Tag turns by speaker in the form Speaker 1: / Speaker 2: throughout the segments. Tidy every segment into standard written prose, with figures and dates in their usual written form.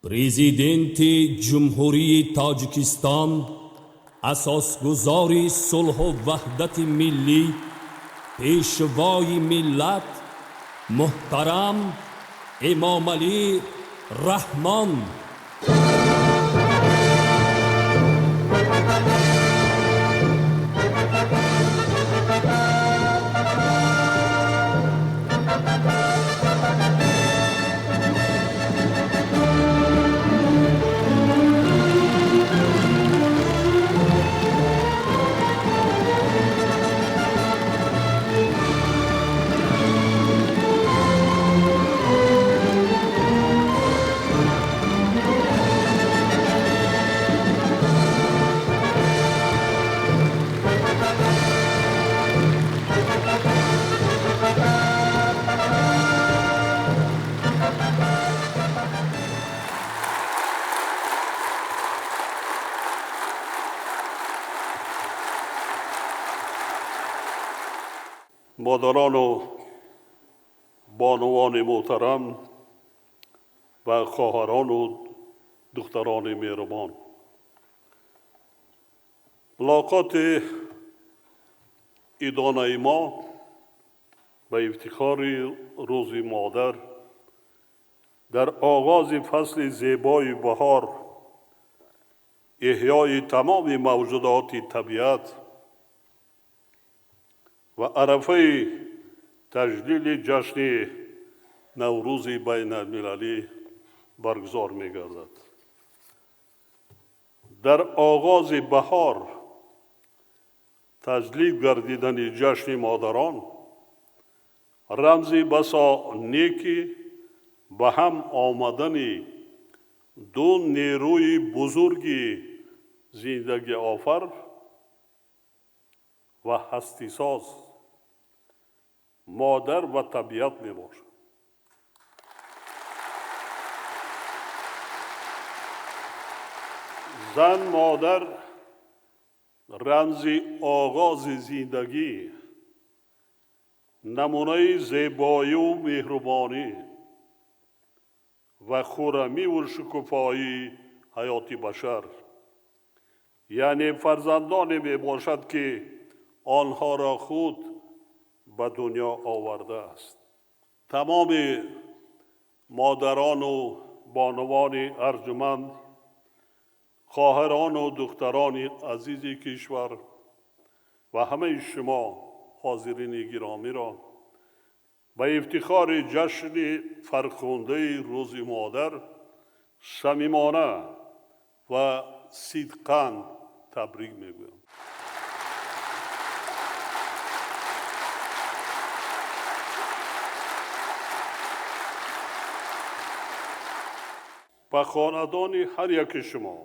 Speaker 1: Президенти Ҷумҳурии Тоҷикистон, асосгузори сулҳу ваҳдати миллӣ, Пешвои миллат муҳтарам Эмомалӣ Раҳмон.
Speaker 2: Модарону бонувони муҳтарам ва хоҳарону духтарони меҳрубон, мулоқоти идонаи мо ба ифтихори Рӯзи модар дар оғози фасли зебои баҳор, эҳёи тамоми мавҷудоти табиат ва арафаи таҷлили ҷашни Наврӯзи байналмилалӣ баргузор мегардад. Дар оғози баҳор таҷлил гардидани ҷашни модарон рамзи басо неки ба ҳам омадани ду нерӯи бузурги зиндагиофар ва ҳастисоз, модар ва табиат мебошад. Зан, модар рамзи оғози зиндагӣ, намунаи зебоию меҳрубонӣ ва хуррамиву шукуфоии ҳаёти башар, яъне фарзандоне мебошад, ки онҳоро худ ба дунё овардааст. Тамоми модарону бонувони арҷуманд, хоҳарону духтарони азизи кишвар ва ҳамаи шумо ҳозирини гиромиро ба ифтихори ҷашни фархундаи Рӯзи модар самимона ва сидқан табрик мегӯям. Ба хонадони ҳар яки шумо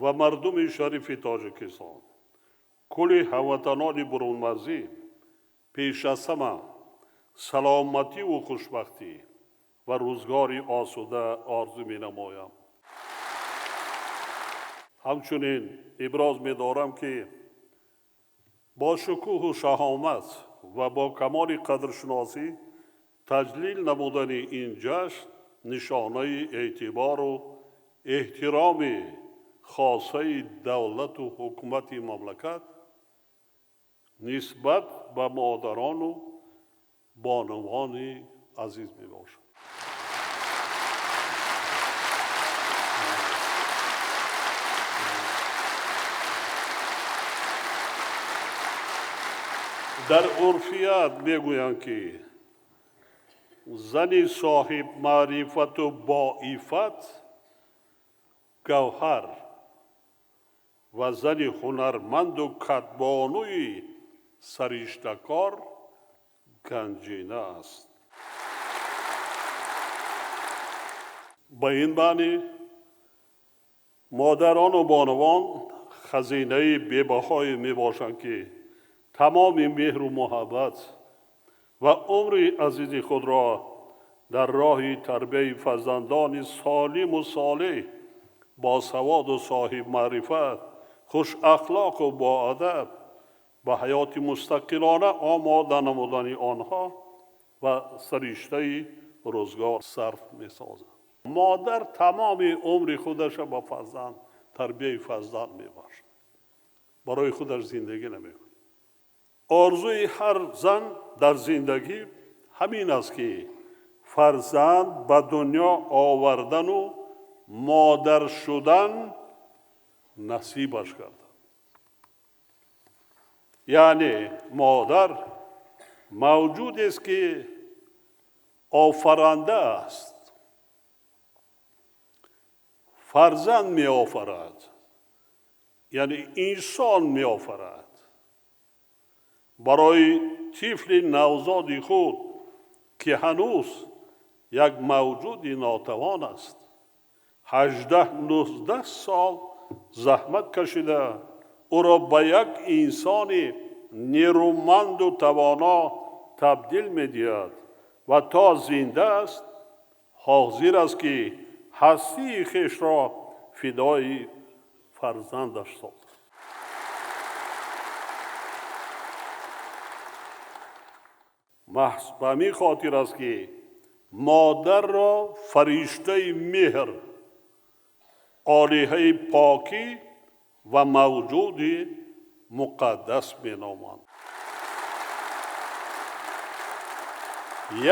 Speaker 2: ва мардуми шарифи Тоҷикистон, кулли ҳамватанони бурунмарзӣ пеш аз ҳама саломативу хушбахтӣ ва рӯзгори осуда орзу менамоям. Ҳамчунин иброз медорам, ки бо шукӯҳу шаҳомат ва бо камоли қадршиносӣ таҷлил намудани ин ҷашн нишонаи эътибору эҳтироми хосаи давлату ҳукумати мамлакат нисбат ба модарону бонувони азиз мебошад. Дар урфият мегӯянд, ки зани соҳиб маърифату боифат гавҳар ва зани ҳунарманду кадбонуи сариштакор ганҷина аст. Ба ин маънӣ модарону бонувон хазинаи бебаҳое мебошанд, ки тамоми меҳру муҳаббат ва умри азизи худро дар роҳи тарбияи фарзандони солиму солеҳ, босаводу соҳибмаърифат, хушахлоқу боадаб, ба ҳаёти мустақилона омода намудани онҳо ва сариштаи рӯзгор сарф месозанд. Модар тамоми умри худаша ба фарзанд, тарбияи фарзанд мебахшад, барои худаш зиндагӣ намекунад. Орзуи ҳар зан дар зиндагӣ ҳамин аст, ки фарзанд ба дунё овардану модар шудан насибаш гардад. Яъне модар мавҷудест, ки офаранда аст, фарзанд меофарад, яъне инсон меофарад. Барои тифли навзоди худ, ки ҳанӯз як мавҷуди нотавон аст, 18-19 сол заҳмат кашида ӯро ба як инсони нерӯманду тавоно табдил медиҳад ва то зинда аст ҳозир аст, ки ҳастии хешро фидои фарзандаш созад. Маҳз ба ҳамин хотир аст, ки модарро фариштаи меҳр, олиҳаи покӣ ва мавҷуди муқаддас меноманд.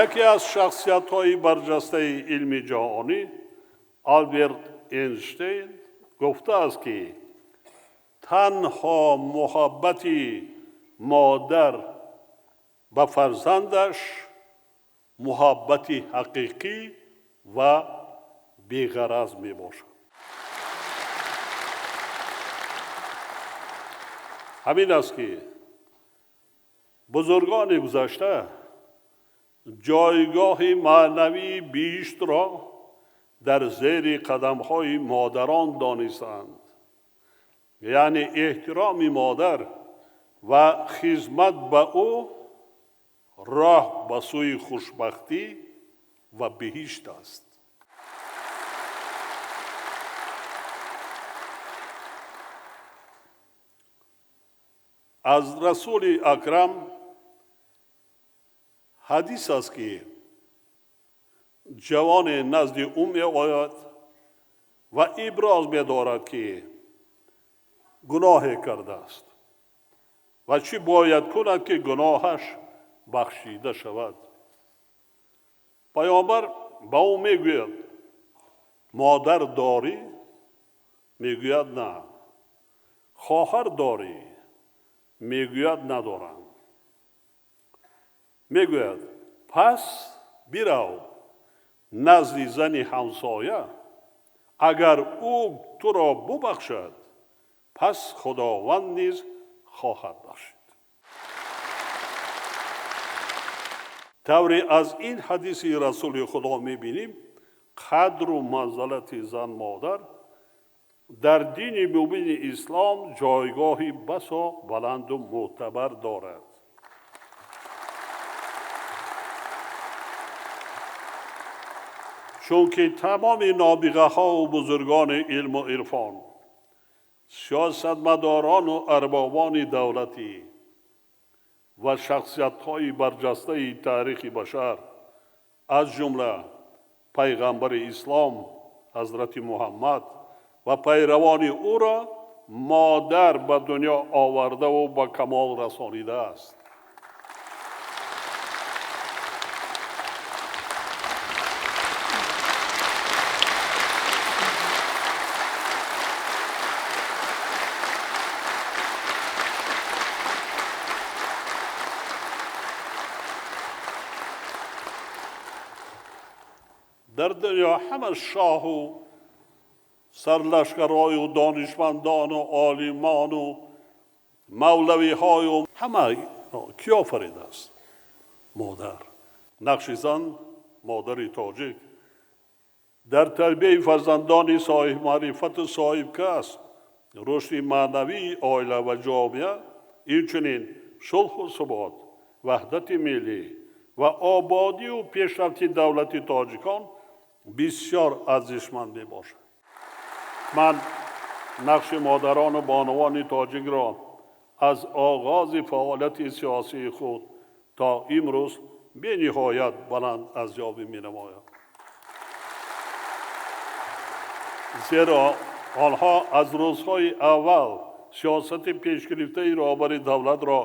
Speaker 2: Яке аз шахсиятҳои барҷастаи илми ҷаҳонӣ Алберт Эйнштейн гуфтааст, ки танҳо муҳаббати модар ба фарзандаш муҳаббати ҳақиқӣ ва беғараз мебошад. Ҳамин аст, ки бузургони гузашта ҷойгоҳи маънавии биҳиштро дар зери қадамҳои модарон донистанд. Яъне эҳтироми модар ва хизмат ба ӯ роҳ ба сӯи хушбахтӣ ва биҳишт аст. Аз Расули Акрам ҳадис аст, ки ҷавоне назди ӯ меояд ва иброз медорад, ки гуноҳе кардааст ва чӣ бояд кунад, ки гуноҳаш бахшида шавад. Паёмбар ба ӯ мегӯяд: модар дорӣ? Мегӯяд: на. Хоҳар дорӣ? Мегӯяд: надорам. Мегӯяд: пас бирав назди зани ҳамсоя, агар ӯ туро бубахшад, пас Худованд низ хоҳад бахшид. Тавре аз ин ҳадиси Расули Худо мебинем, қадру манзалати зан модар дар дини мубини ислом ҷойгоҳи басо баланду мӯътабар дорад. Чунки тамоми нобиғаҳову бузургони илму ирфон, сиёсатмадорону арбобони давлатӣ ва шахсиятҳои барҷастаи таърихи башар, аз ҷумла пайғамбари ислом ҳазрати Муҳаммад ва пайравони ӯро модар ба дунё овардаву ба камол расонидааст. Дар дунё ҳама шоҳу сарлашкарою донишмандону олимону мавлавиҳою ҳама кӣ офаридааст? Модар. Нақши зан, модари тоҷик, дар тарбияи фарзандони соҳибмаърифату соҳибкасб, рушди маънавии оила ва ҷомеа, инчунин сулҳу субот, ваҳдати миллӣ ва ободию пешрафти давлати тоҷикон бисёр арзишманд мебошад. Ман нақши модарону бонувони тоҷикро аз оғози фаъолияти сиёсии худ то имрӯз бениҳоят баланд арзёбӣ менамоям. Зеро онҳо аз рӯзҳои аввал сиёсати пешгирифтаи роҳбари давлатро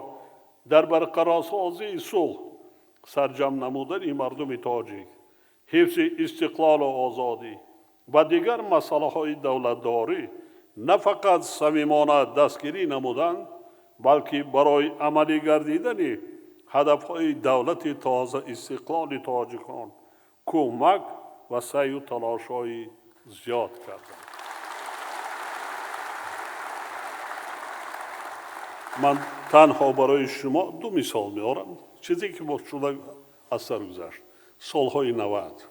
Speaker 2: дар барқарорсозии сулҳ, сарҷамъ намудани мардуми тоҷик, ҳифзи истиқлолу озодӣ ва дигар масъалаҳои давлатдорӣ на фақат самимона дастгирӣ намуданд, балки барои амалӣ гардидани ҳадафҳои давлати тоза истиқлоли тоҷикон кӯмак ва саъю талошҳои зиёд карданд. Ман танҳо барои шумо ду мисол меорам, чизе ки шуда аз сар гузашт. Солҳои 90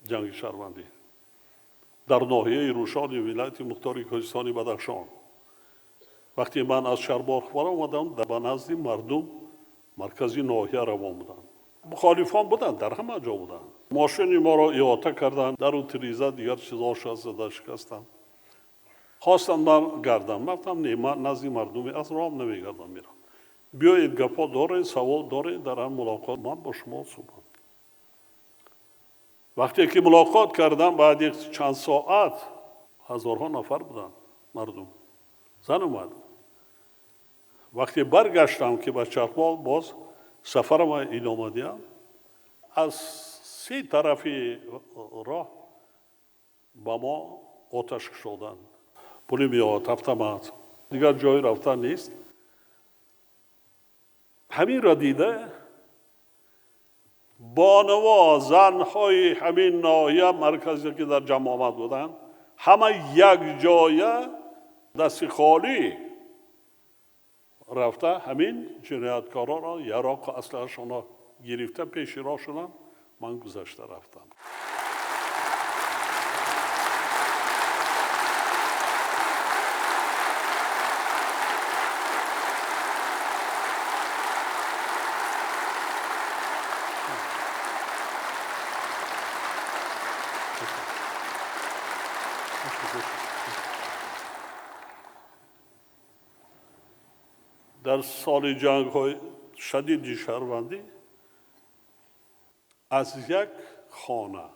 Speaker 2: ҷанги шаҳрвандӣ дар ноҳияи Рӯшони вилояти мухтори Кӯҳистони Бадахшон. Вақте ман аз Шарбоғ баромадам, ба назди мардум маркази ноҳия равон будам. Мухолифон буданд, дар ҳама ҷо буданд. Мошини моро иҳота карданд, дару тиреза дигар чизҳоша зада шикастанд. Хостанд ман гардам. Ман гуфтам не, ман назди мардуми аз роҳам намегардам, мерам. Биёед, гапҳо доред, савол доред, дар ҳам мулоқот ман бо шумо суҳбат. Вақте ки мулоқот кардам, баъди чанд соат ҳазорҳо нафар буданд мардум, зан омад. Вақте баргаштам ки ба Чархбол боз сафарама идома диҳам, аз се тарафи роҳ ба мо оташ кушоданд. Пулемёт, автомат, дигар ҷой рафтан нест. Ҳаминро дида бонуво, занҳои ҳамин ноҳия марказе ки дар ҷамъомад буданд, ҳама якҷоя дасти холӣ рафта ҳамин ҷинояткороро яроқу аслиҳашонро гирифта пеши роҳ шуданд. Ман гузашта рафтам. Дар соли ҷангҳои шадиди шаҳрвандӣ аз як хона,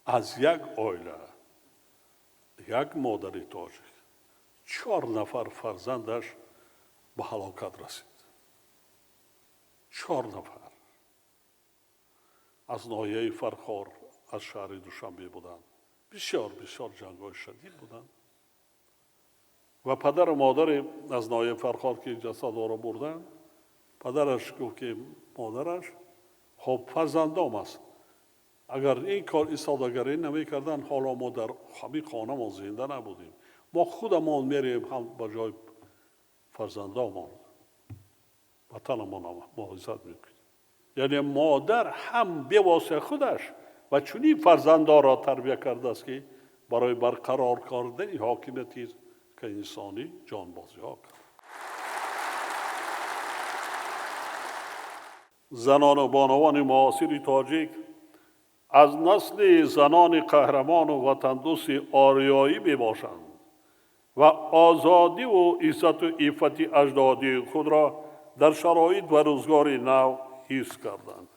Speaker 2: аз як оила, як модари тоҷик 4 нафар фарзандаш ба ҳалокат расид. 4 нафар аз ноҳияи Фархор, аз шаҳри Душанбе буданд. Бисёр бисёр ҷангҳои шадид буданд. Ва падару модари аз ноҳияи Фархор ки ҷасадҳоро бурданд, падараш гуфт ки модараш хоб фарзандом аст, агар ин кор истифодагарӣ намекарданд, ҳоло мо дар ҳамин хонамон зинда набудем. Мо худамон мерем ҳам ба ҷои фарзандомон, ватанамон муҳофизат мекунем. Яъне модар ҳам бевосита худаш ва чунин фарзандонро тарбия кардааст, ки барои барқарор кардани ҳокимияти инсонӣ ҷонбозиҳо кард. Занону бонувони муосири тоҷик аз насли занони қаҳрамону ватандӯсти ориёӣ мебошанд ва озодиву иззату иффати аҷдодии худро дар шароит ва рӯзгори нав ҳифз карданд.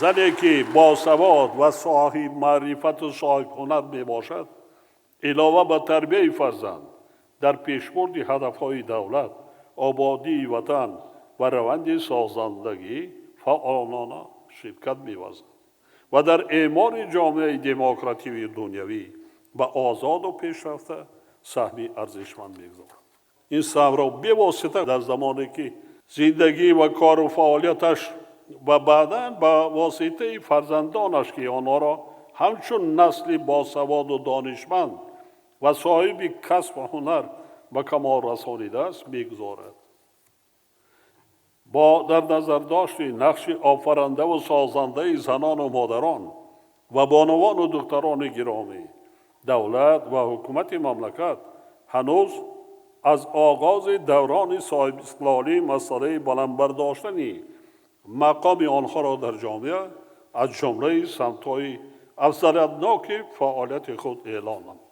Speaker 2: Зане ки босавод ва соҳиби маърифату соҳибҳунар мебошад, илова ба тарбияи фарзанд дар пешбурди ҳадафҳои давлат, ободии ватан ва раванди созандагӣ фаъолона ширкат меварзад ва дар эъмори ҷомеаи демокративии дунявӣ ба озоду пешрафта саҳми арзишманд мегузорад. Ин саҳмро бевосита дар замоне ки зиндагӣ ва кору фаъолияташ ва баъдан ба воситаи фарзандонаш, ки онҳоро ҳамчун насли босаводу донишманд ва соҳиби касбу ҳунар ба камол расонидааст, мегузорад. Бо дар назардошти нақши офарандаву созандаи занону модарон ва бонувану духтарони гиромӣ, давлат ва ҳукумати мамлакат ҳанӯз аз оғози даврони соҳибистиқлолӣ масъалаи баланд бардоштани мақоми онҳоро дар ҷомеа аз ҷумлаи самтҳои афзалиятноки фаъолияти худ эълон намуд.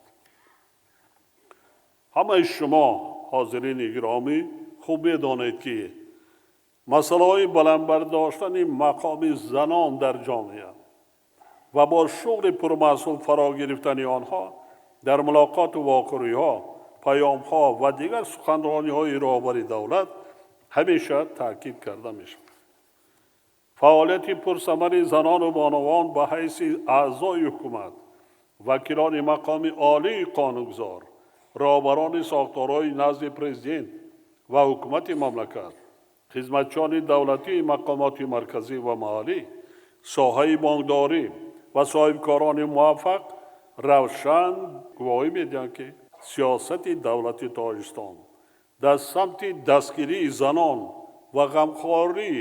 Speaker 2: Ҳамаи шумо ҳозирини гиромӣ хуб медонед, ки масъалаҳои баланд бардоштани мақоми занон дар ҷомеа ва бо шуғли пурмаҳсул фаро гирифтани онҳо Дар мулоқоту вохӯриҳо, паёмҳо ва дигар суханрониҳои роҳбари давлат ҳамеша таъкид карда мешавад. Фаъолияти пурсамари занону бонувон ба ҳайси аъзои ҳукумат, вакилони мақоми олии қонунгузор, роҳбарони сохторҳои назди президент ва ҳукумати мамлакат, хизматчиёни давлатии мақомоти марказӣ ва маҳаллӣ, соҳаи бонкдорӣ ва соҳибкорони муваффақ равшан гувоҳӣ медиҳанд, ки сиёсати давлати Тоҷикистон дар самти дастгирии занон ва ғамхорӣ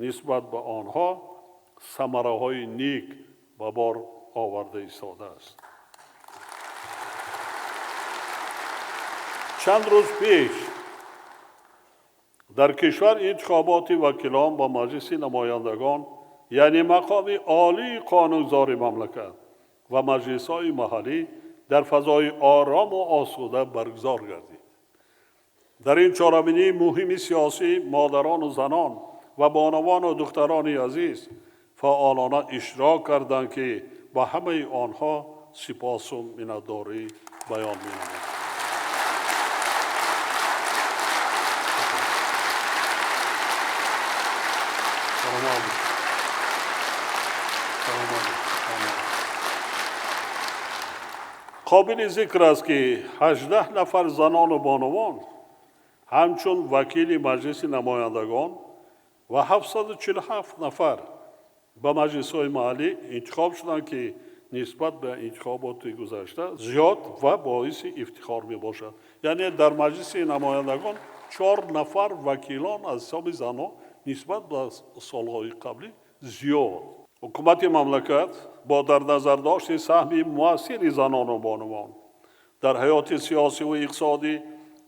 Speaker 2: нисбат ба онҳо самараҳои нек ба бор оварда истодааст. Чанд рӯз пеш дар кишвар интихоботи вакилон ба Маҷлиси намояндагон, яъне мақоми олии қонунгузори мамлакат ва маҷлисҳои маҳаллӣ дар фазои орому осуда баргузор гардид. Дар ин чорабинии муҳими сиёсӣ модарону занон ва бонувану духтарони азиз фаъолона иштирок карданд, ки ба ҳамаи онҳо сипосу миннатдорӣ баён менамоям. Қобили зикр аст, ки 18 нафар занону бонувон ҳамчун вакили Маҷлиси намояндагон ва 747 нафар ба маҷлисҳои маҳаллӣ интихоб шуданд, ки нисбат ба интихоботи гузашта зиёд ва боиси ифтихор мебошад. Яъне дар Маҷлиси намояндагон 4 нафар вакилон аз ҳисоби занон нисбат ба солҳои қаблӣ зиёд. Ҳукумати мамлакат бо дар назардошти саҳми муассири занону бонувон дар ҳаёти сиёсиву иқтисодӣ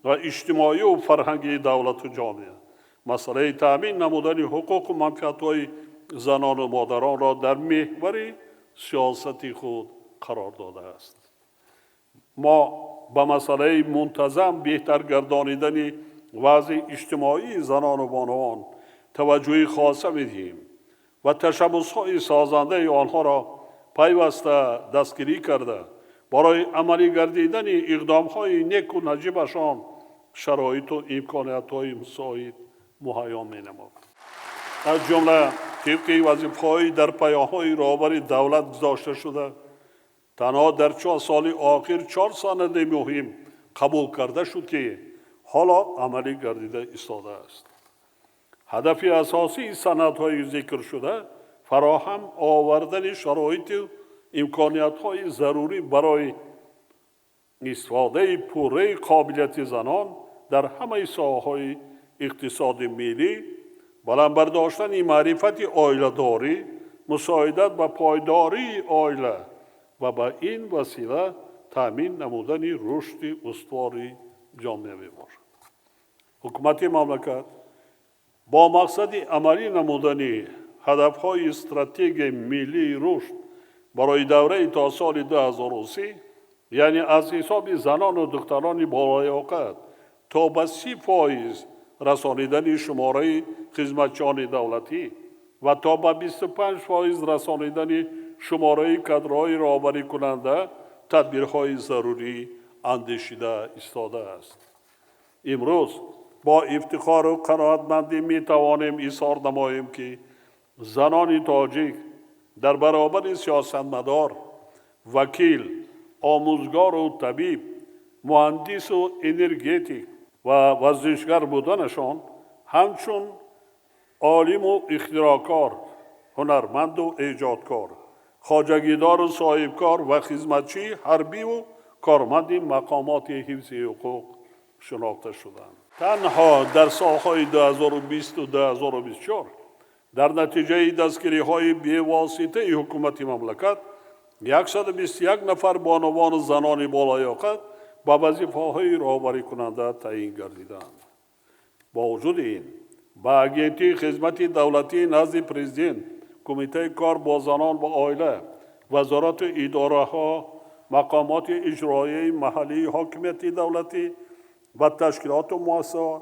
Speaker 2: ва иҷтимоию фарҳангии давлату ҷомеа, масъалаи таъмин намудани ҳуқуқу манфиатҳои занону модаронро дар меҳвари сиёсати худ қарор додааст. Мо ба масъалаи мунтазам беҳтар гардонидани вазъи иҷтимоии занону бонувон таваҷҷӯҳи хоса медиҳем ва ташаббусҳои созандаи онҳоро пайваста дастгирӣ карда, барои амалӣ гардидани иқдомҳои неку наҷибашон шароиту имкониятҳои мусоид муҳайё менамояд. Аз ҷумла тибқи вазифаҳои дар паёмҳои роҳбари давлат гузошта шуда, танҳо дар 4 соли охир 4 санади муҳим қабул карда шуд, ки ҳоло амалӣ гардида истодааст. Ҳадафи асосии санадҳои зикршуда фароҳам овардани шароиту имкониятҳои зарурӣ барои истифодаи пурраи қобилияти занон дар ҳамаи соҳаҳои иқтисоди миллӣ, баланд бардоштани маърифати оиладорӣ, мусоидат ба пойдории оила ва ба ин васила таъмин намудани рушди устувори ҷомеа мебошад. Ҳукумати мамлакат бо мақсади амалӣ намудани ҳадафҳои стратегияи миллии рушд барои давраи то соли 2030, яъне аз ҳисоби занону духтарони болаёқат то ба 30% расонидани шумораи хизматчиёни давлатӣ ва то ба 25% расонидани шумораи кадрҳои роҳбарикунанда тадбирҳои зарурӣ андешида истодааст. Имрӯз бо ифтихору қаноатмандӣ метавонем изҳор намоем, ки занони тоҷик дар баробари сиёсатмадор, вакил, омӯзгору табиб, муҳандису энергетик ва варзишгар буданашон ҳамчун олиму ихтироъкор, ҳунарманду эҷодкор, хоҷагидору соҳибкор ва хизматчии ҳарбиву корманди мақомоти ҳифзи ҳуқуқ шинохта шуданд. Танҳо дар солҳои 2020 2024 дар натиҷаи дастгириҳои бевоситаи ҳукумати мамлакат 121 нафар бонувану занони болаёқат ба вазифаҳои роҳбарикунанда таъин гардиданд. Бо вуҷуди ин, ба Агентии хизмати давлатии назди президент, Кумитаи кор бо занон ва оила, вазорату идораҳо, мақомоти иҷроияи маҳаллии ҳокимияти давлатӣ ва ташкилоту муассисаҳо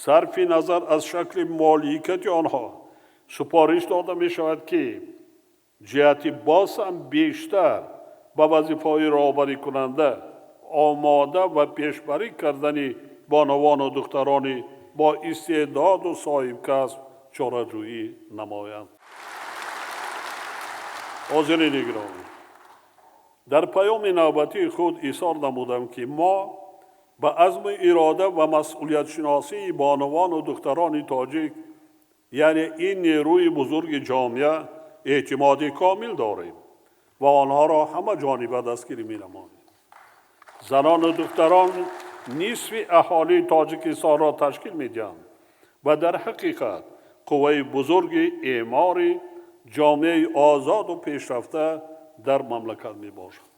Speaker 2: сарфи назар аз шакли моликияти онҳо супориш дода мешавад, ки ҷиҳати боз ҳам бештар Ба вазифаҳои роҳбарикунанда омода ва пешбарӣ кардани бонувону духтарони бо истеъдоду соҳибкасб чораҷӯӣ намоянд. Ҳозирини гиромӣ, дар паёми навбатии худ изҳор намудам, ки мо ба азму ирода ва масъулиятшиносии бонувану духтарони тоҷик, яъне ин нерӯи бузурги ҷомеа, эътимоди комил дорем ва онҳоро ҳама ҷониба дастгирӣ менамоем. Занону духтарон нисфи аҳолии Тоҷикистонро ташкил медиҳанд ва дар ҳақиқат қувваи бузурги эъмори ҷомеаи озоду пешрафта дар мамлакат мебошанд.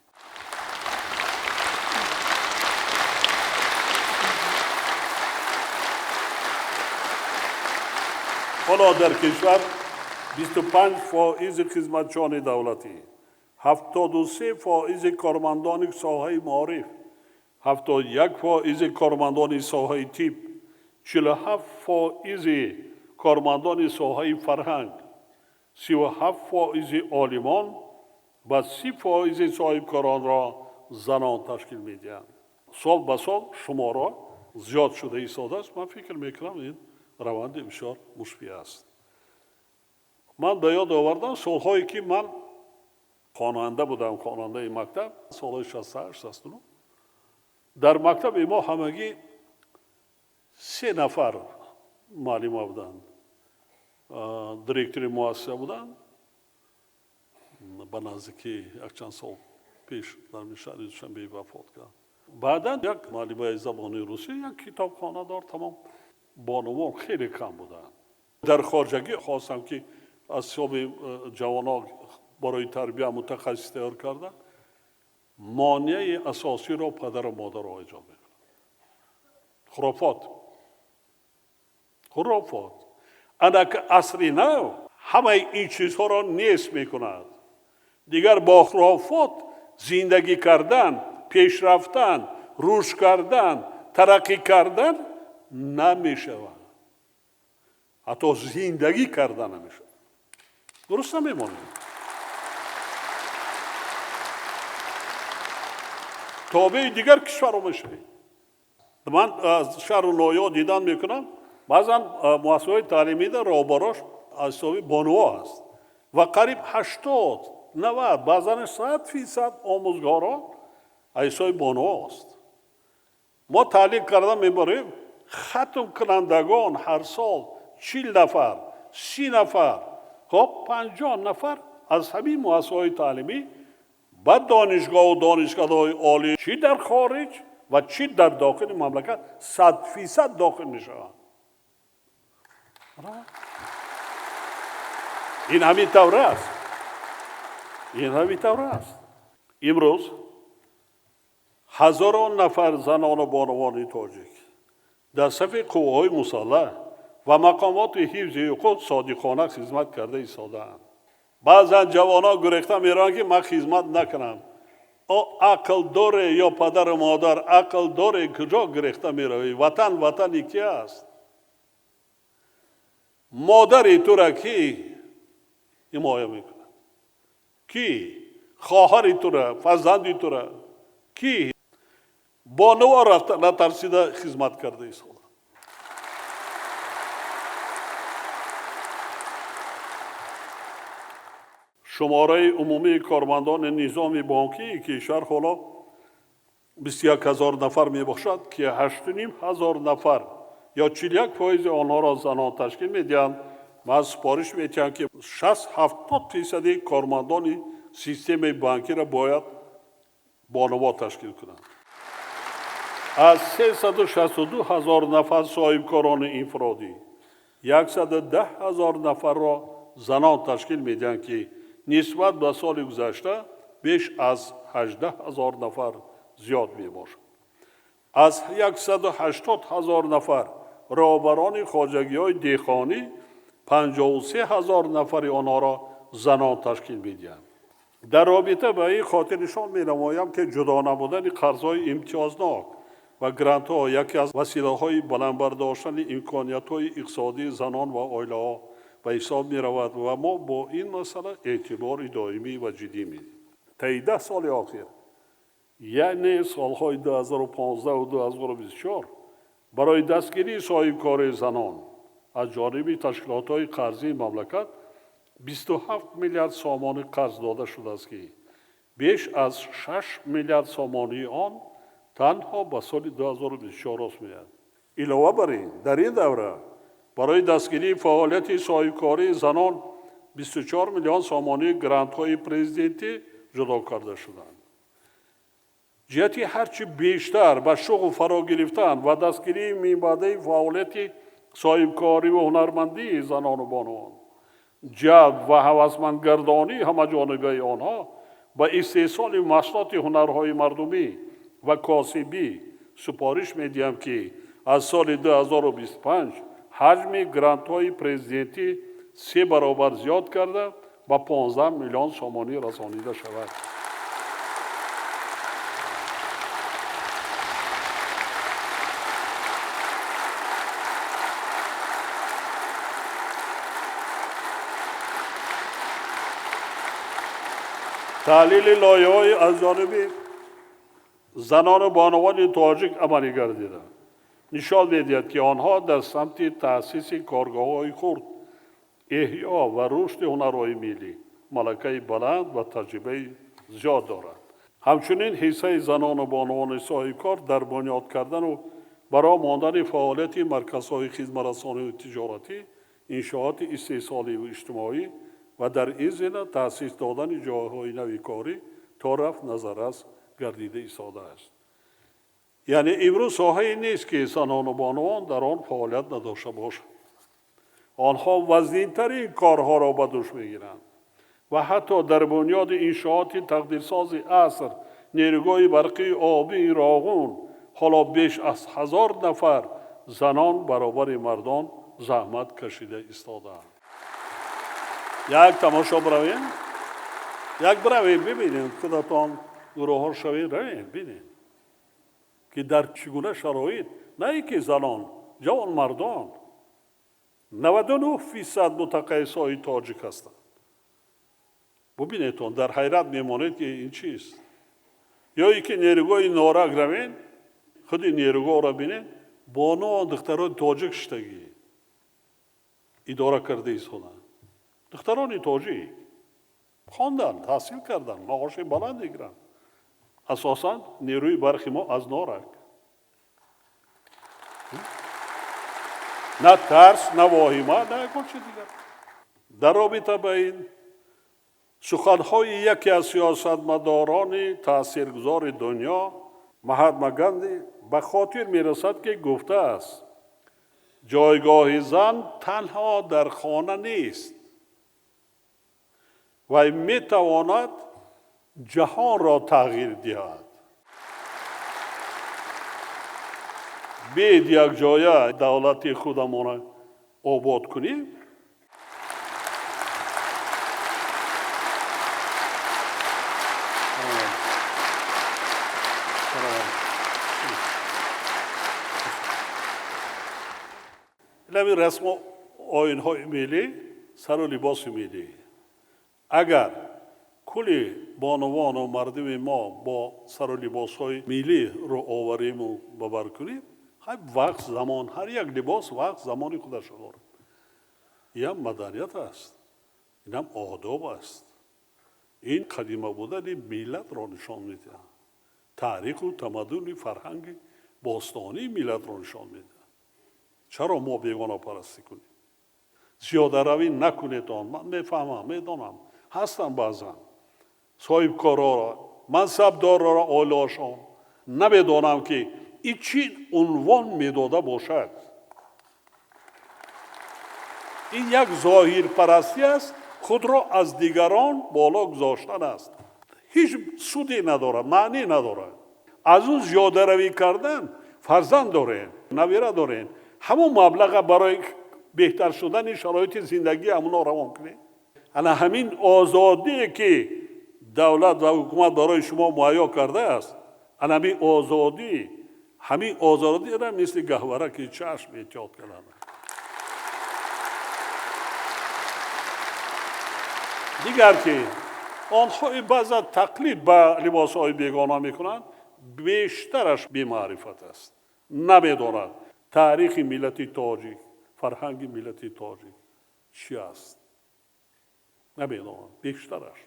Speaker 2: Ҳоло дар кишвар 25% хизматчиёни давлатӣ, 73% кормандони соҳаи маориф, 71% кормандони соҳаи тиб, 47% кормандони соҳаи фарҳанг, 37% олимон ва 30% соҳибкоронро занон ташкил медиҳанд. Сол ба сол шуморо зиёд шуда истодааст. Ман фикр мекунам, ин раванди бисёр мусбӣ аст. Ман ба ёд овардам солҳое, ки ман хонанда будам, хонандаи мактаб, солҳои 68, 69. Дар мактаби мо ҳамагӣ се нафар муаллима буданд. Директори муассиса буданд, ба наздикӣ якчанд сол пеш дар шаҳри Душанбе вафот кард. Баъдан як муаллимаи забони русӣ, як китобхонадор, тамом. Бонувон хеле кам буданд. Дар хоҷагӣ хостам, ки аз ҳисоби ҷавонон барои тарбия мутахассис тайёр карда, монеаи асосиро падару модарро эҷод мекунад. Хурофот, хурофот. Анаки асри нав ҳамаи ин чизҳоро нест мекунад. Дигар бо хурофот зиндагӣ кардан, пеш рафтан, рушд кардан, тараққӣ кардан намешавад. Ҳатто зиндагӣ кардан намешавад. Дуруст намемонад. Тобеи дигар кишварҳо мешавед. Ман аз шаҳру ноҳияҳо дидан мекунам, баъзан муассисаҳои таълимида роҳбарош аз ҳисоби бонуҳо аст ва қариб 80, 90, баъзан 100% омӯзгорон аз ҳисоби бонуҳо аст. Мо таҳлил карда мебарем, хатмкунандагон ҳар сол 40 нафар, 30 нафар, хоб 50 нафар аз ҳамин муассисаҳои таълимӣ ба донишгоҳу донишкадаҳои олӣ, чӣ дар хориҷ ва чӣ дар дохили мамлакат, 100% дохил мешаванд. Ин ҳамин тавр аст. Ин ҳамин тавр аст. Имрӯз ҳазорон нафар занону бонувони тоҷик дар сафи қувваҳои мусаллаҳ ва мақомоти ҳифзи ҳуқуқ содиқона хизмат карда истодаанд. Баъзан ҷавонон гурехта мераванд, ки ман хизмат накунам. О ақл доре ё падару модар ақл доре, куҷо гурехта меравӣ? Ватан ватани ки аст? Модари тура кӣ ҳимоя мекунад? Кӣ? Хоҳари тура, фарзанди тура кӣ? Бонуво рафта натарсида хизмат карда истода. Шумораи умумии кормандони низоми бонкии кишвар ҳоло 21 000 нафар мебошад, ки 8 500 нафар ё 41% онҳоро занон ташкил медиҳанд. Ман супориш медиҳам, ки 60-70% кормандони системаи банкиро бояд бонуво ташкил кунанд. Аз 362 000 нафар соҳибкорони инфиродӣ 110 000 нафарро занон ташкил медиҳанд, ки нисбат ба соли гузашта беш аз 18 000 нафар зиёд мебошад. Аз 180 000 нафар роҳбарони хоҷагиҳои деҳқонӣ 53 000 нафари онҳоро занон ташкил медиҳанд. Дар робита ба ин хотирнишон менамоям, ки ҷудо намудани қарзҳои имтиёзнок ва грантҳо яке аз василаҳои баланд бардоштани имкониятҳои иқтисодии занон ва оилаҳо ба ҳисоб меравад ва мо бо ин масъала эътибори доимӣ ва ҷиддӣ медиҳем. Таи 10 соли охир, яъне солҳои 2015 2024, барои дастгирии соҳибкории занон аз ҷониби ташкилотҳои қарзии мамлакат 27 миллиард сомонӣ қарз дода шудааст, ки беш аз 6 миллиард сомонии он танҳо ба соли 2024 рост меояд. Илова бар ин, дар ин давра барои дастгирии фаъолияти соҳибкории занон 24 миллион сомонии грантҳои президентӣ ҷудо карда шуданд. Ҷиҳати ҳарчи бештар ба шуғл фаро гирифтан ва дастгирии минбаъдаи фаъолияти соҳибкорӣ ва ҳунармандии занону бонувон, ҷалб ва ҳавасмандгардонии ҳамаҷонибаи онҳо ба истеҳсоли маҳсулоти ҳунарҳои мардумӣ ва косибӣ супориш медиҳам, ки аз соли 2025 ҳаҷми грантҳои президентӣ 3 баробар зиёд карда ба 15 миллион сомонӣ расонида шавад. Таҳлили лоиҳаҳои аз ҷониби занону бонувони тоҷик амалӣ гардида нишон медиҳад, ки онҳо дар самти таъсиси коргоҳҳои хурд, эҳё ва рушди ҳунарҳои миллӣ малакаи баланд ва таҷрибаи зиёд доранд. Ҳамчунин ҳиссаи занону бонувони соҳибкор дар бунёд кардану бароҳ мондани фаъолияти марказҳои хизматрасонию тиҷоратӣ, иншооти истеҳсоливу иҷтимоӣ ва дар ин зина таъсис додани ҷойҳои нави корӣ то рафт назаррас гардида истодааст. Яъне имрӯз соҳае нест, ки занону бонувон дар он фаъолият надошта бошанд. Онҳо вазнинтарин корҳоро ба дӯш мегиранд ва ҳатто дар бунёди иншооти тақдирсози аср, нерӯгоҳи барқии обии Роғун, ҳоло беш аз 1000 нафар занон баробари мардон заҳмат кашида истодаанд. Як тамошо биравем, як биравем бибинем, худатон гурӯҳҳо шавед, равем бинем, ки дар чӣ гуна шароит на ин ки занон, ҷавонмардон 99% мутақайисҳои тоҷик ҳастанд. Бубинедтон, дар ҳайрат мемонед, ки ин чист. Ё ин ки нерӯгоҳи Норак равед, худи нерӯгоҳро бинед, боно духтарони тоҷик шиштагӣ идора карда истоданд. Духтарони тоҷик хонданд, таҳсил карданд, маоши баланд мегиранд. Асосан нерӯи барқи мо аз Норак. На тарс, на воҳима, на ягон чиз дигар. Дар робита ба ин суханҳои яке аз сиёсатмадорони таъсиргузори дунё Маҳатма Ганди ба хотир мерасад, ки гуфтааст: ҷойгоҳи зан танҳо дар хона нест, вай метавонад ҷаҳонро тағйир диҳад. Бид якҷоя давлати худамонро обод кунем. Ҳамин расму оинҳои миллӣ, сару либоси миллӣ. Агар кулли бонувану мардуми мо бо сару либосҳои миллӣ рӯ овариму бабар кунем, вақт замон, ҳар як либос вақт замони худашро дорад. Инам маданият аст, инам одоб аст. Ин қадима будани миллатро нишон медиҳад, таъриху тамаддуни фарҳанги бостонии миллатро нишон медиҳад. Чаро мо бегонапарастӣ кунем? Зиёдаравӣ накунед он. Ман мефаҳмам, медонам, ҳастам баъзан соҳибкорҳоро, мансабдорро, оилаҳошон намедонам, ки ин чӣ унвон медода бошад. Ин як зоҳирпарастӣ аст, худро аз дигарон боло гузоштан аст. Ҳеҷ суде надорад, маънӣ надорад. Аз ӯ зиёдаравӣ кардан, фарзанд дорем, набира дорем, ҳамон маблаға барои беҳтар шудани шароити зиндагии ҳамонҳо равон кунем. Ана ҳамин озодие, ки давлат ва ҳукумат барои шумо муҳайё кардааст, ана ҳамин озодӣ, ҳамин озодиро мисли гаҳвораки чашм эҳтиёт кардан. Дигар ки Онҳои баъзан тақлид ба либосҳои бегона мекунанд, бештараш бемаърифат аст, намедонад таърихи миллати тоҷик, фарҳанги миллати тоҷик чӣ аст, намедонад бештараш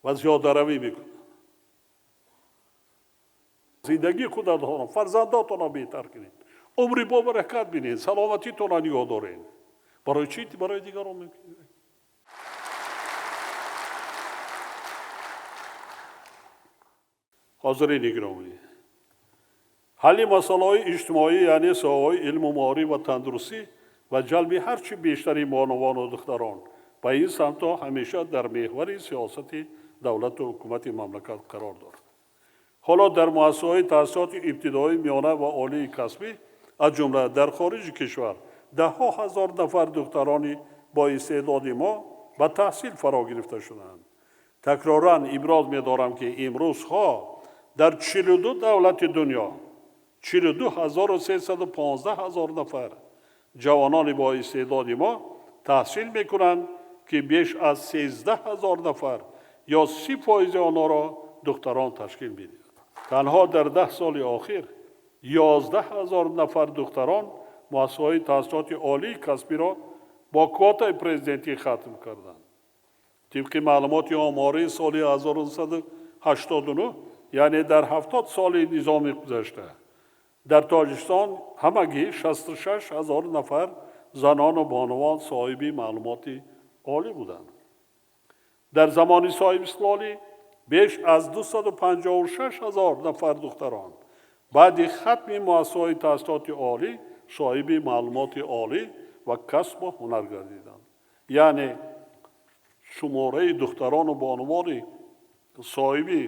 Speaker 2: ва зиёдаравӣ мекунад. Зиндагии худатонро, фарзандотонро беҳтар кунед, умри бобаракат бинед, саломатитонро нигоҳ доред. Барои чӣ барои дигарон мекунед? Ҳозирини гиромӣ, ҳалли масъалаҳои иҷтимоӣ, яъне соҳаҳои илму маориф ва тандурустӣ ва ҷалби ҳарчи бештари бонувону духтарон ба ин самтҳо ҳамеша дар меҳвари сиёсати давлату ҳукумати мамлакат қарор дорад. Ҳоло дар муассисаҳои таҳсилоти ибтидоӣ, миёна ва олии касбӣ, аз ҷумла дар хориҷи кишвар, даҳҳо ҳазор нафар духтарони бо истеъдоди мо ба таҳсил фаро гирифта шуданд. Такроран иброз медорам, ки имрӯзҳо дар 42 давлати дунё 42 315 ҳазор нафар ҷавонони бо истеъдоди мо таҳсил мекунанд, ки беш аз 13 ҳазор нафар ё 30% онҳоро духтарон ташкил медиҳад. Танҳо дар 10 соли охир 11 ҳазор нафар духтарон муассисаҳои таҳсилоти олии касбиро бо квотаи президентӣ хатм карданд. Тибқи маълумоти омории соли 1989, яъне дар 70 соли низоми гузашта, дар Тоҷикистон ҳамагӣ 66 ҳазор нафар занону бонувон соҳиби маълумоти олӣ буданд. Дар замони соҳибистиқлолӣ беш аз 256 ҳазор нафар духтарон баъди хатми муассисаҳои таҳсилоти олӣ соҳиби маълумоти олӣ ва касбу ҳунар гардиданд. Яъне шумораи духтарону бонувони соҳиби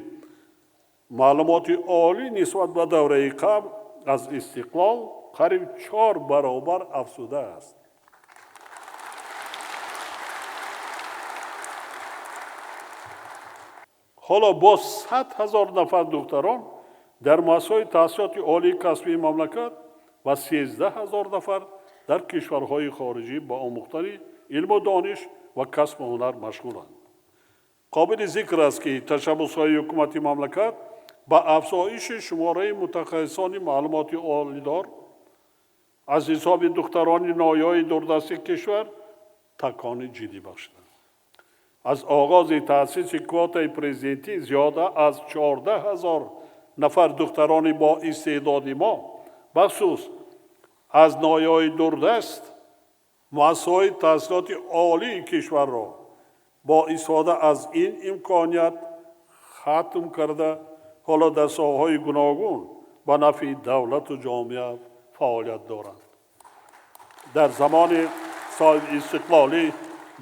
Speaker 2: маълумоти олӣ нисбат ба давраи қабл аз истиқлол қариб 4 баробар афзудааст. Ҳоло боз 100 ҳазор нафар духтарон дар муассисаҳои таҳсилоти олии касбии мамлакат ва 13 ҳазор нафар дар кишварҳои хориҷӣ ба омӯхтани илму дониш ва касбу ҳунар машғуланд. Қобили зикр аст, ки ташаббусҳои ҳукумати мамлакат ба афзоиши шумораи мутахассисони маълумоти олидор аз ҳисоби духтарони ноҳияҳои дурдасти кишвар такони ҷиддӣ бахшиданд. Аз оғози таъсиси квотаи президентӣ зиёда аз 14 ҳазор нафар духтарони бо истеъдоди мо, бахусус аз ноҳияҳои дурдаст, муассисаҳои таҳсилоти олии кишварро бо истифода аз ин имконият хатм карда, ҳоло дар соҳаҳои гуногун ба нафъи давлату ҷомеа фаъолият доранд. Дар замони соҳибистиқлолӣ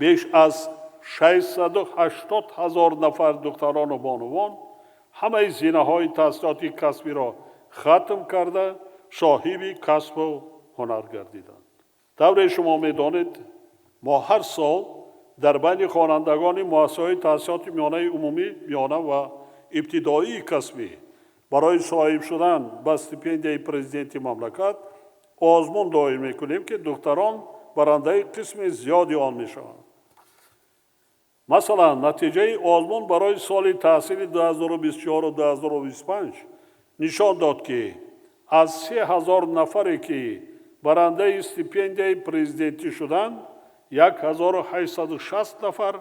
Speaker 2: беш аз 680 ҳазор нафар духтарону бонувон ҳамаи зинаҳои таҳсилоти касбиро хатм карда, соҳиби касбу ҳунар гардиданд. Тавре шумо медонед, мо ҳар сол дар байни хонандагони муассисаҳои таҳсилоти миёнаи умумӣ, миёна ва ибтидоии касбӣ барои соҳиб шудан ба стипендияи президенти мамлакат озмун доир мекунем, ки духтарон барандаи қисми зиёди он мешаванд. Масалан, натиҷаи озмун барои соли таҳсили 2024-2025 нишон дод, ки аз 3000 нафаре, ки барандаи стипендияи президентӣ шуданд, 1860 нафар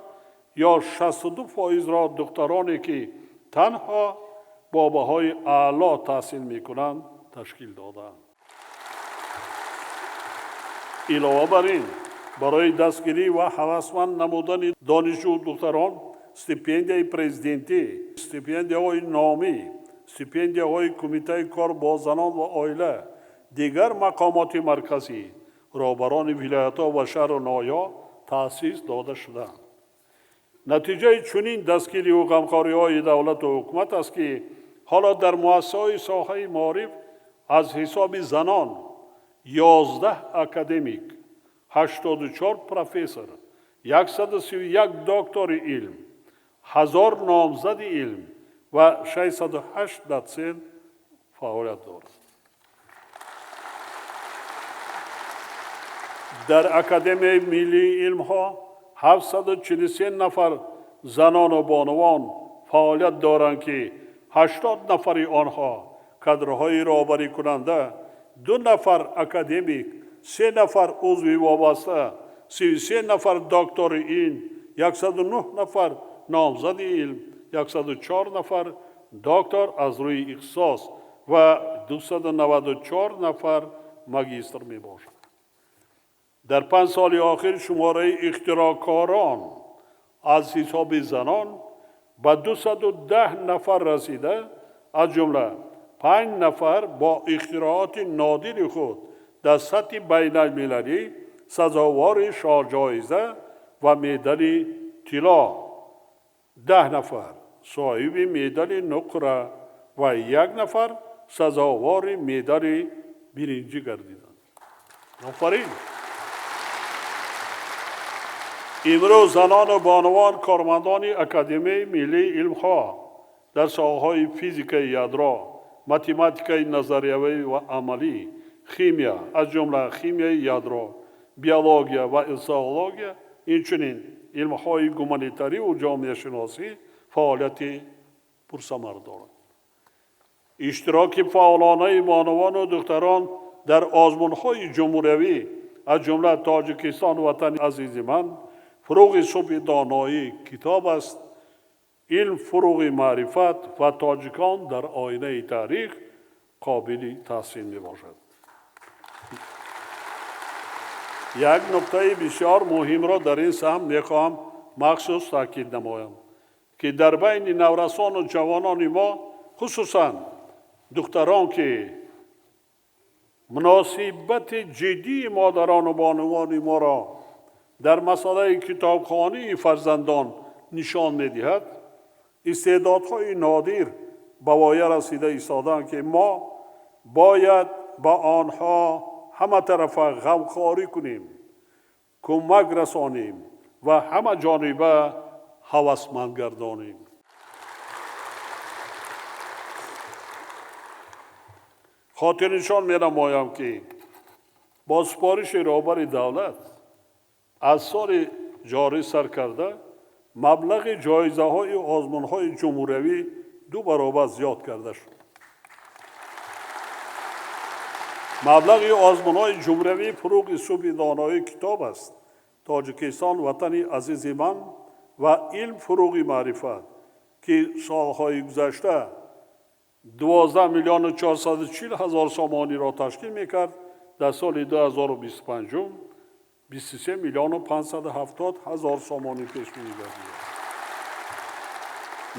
Speaker 2: ё 62%-ро духтароне, ки танҳо бо баҳои аъло таҳсил мекунанд, ташкил доданд. Илова бар ин, барои дастгирӣ ва ҳавасманд намудани донишҷӯ духтарон стипендияи президентӣ, стипендияҳои номӣ, стипендияҳои Кумитаи кор бо занон ва оила, дигар мақомоти марказӣ, роҳбарони вилоятҳо ва шаҳру ноҳияҳо таъсис дода шуданд. Натиҷаи чунин дастгириву ғамхориҳои давлату ҳукумат аст, ки ҳоло дар муассисаҳои соҳаи маориф аз ҳисоби занон 11 академик, 84 профессор, 131 доктори илм, 1000 номзади илм ва 608 дотсент фаъолият дорад. Дар Академияи миллии илмҳо 743 нафар занону бонувон фаъолият доранд, ки 80 нафари онҳо кадрҳои роҳбарикунанда, 2 нафар академик, 3 нафар узви вобаста, 33 нафар доктори илм, 109 нафар номзади илм, 104 нафар доктор аз рӯи ихтисос ва 294 нафар магистр мебошанд. Дар 5 соли охир шумораи ихтироъкорон аз ҳисоби занон ба 210 нафар расида, аз ҷумла 5 нафар бо ихтирооти нодири худ дар сатҳи байналмилалӣ сазовори шоҳҷоиза ва медали тилло, 10 нафар соҳиби медали нуқра ва 1 нафар сазовори медали биринҷӣ гардиданд. Офарин! Имрӯз занону бонувон кормандони Академияи миллии илмҳо дар соҳаҳои физикаи ядро, математикаи назариявӣ ва амалӣ, химия, аз ҷумла химияи ядро, биология ва зоология, инчунин илмҳои гуманитариву ҷомеашиносӣ фаъолияти пурсамар доранд. Иштироки фаъолонаи бонувану духтарон дар озмунҳои ҷумҳуриявӣ, аз ҷумла Тоҷикистон ватани азизи ман, фурӯғи субҳи доноӣ китоб аст, илм фурӯғи маърифат ва тоҷикон дар оинаи таърих қобили таҳсин мебошад. Як нуқтаи бисёр муҳимро дар ин саҳм мехоҳам махсус таъкид намоям, ки дар байни наврасону ҷавонони мо, хусусан духтарон, ки муносибати ҷиддии модарону бонувони моро дар масъалаи китобхонии фарзандон нишон медиҳад, истеъдодҳои нодир ба воя расида истодаанд, ки мо бояд ба онҳо ҳаматарафа ғамхорӣ кунем, кӯмак расонем ва ҳама ҷониба ҳавасманд гардонем. Хотирнишон менамоям, ки бо супориши роҳбари давлат аз соли ҷорӣ сар карда маблағи ҷоизаҳои озмунҳои ҷумҳуриявӣ 2 баробар зиёд карда шуд. Маблағи озмунҳои ҷумҳуриявӣ фурӯғи субҳи доноии китоб аст, Тоҷикистон ватани азизи ман ва илм фурӯғи маърифат, ки солҳои гузашта 12 миллиону 440 ҳазор сомониро ташкил мекард, дар соли 2025 23 миллиону 570 ҳазор сомонӣ пешбинӣ гардид.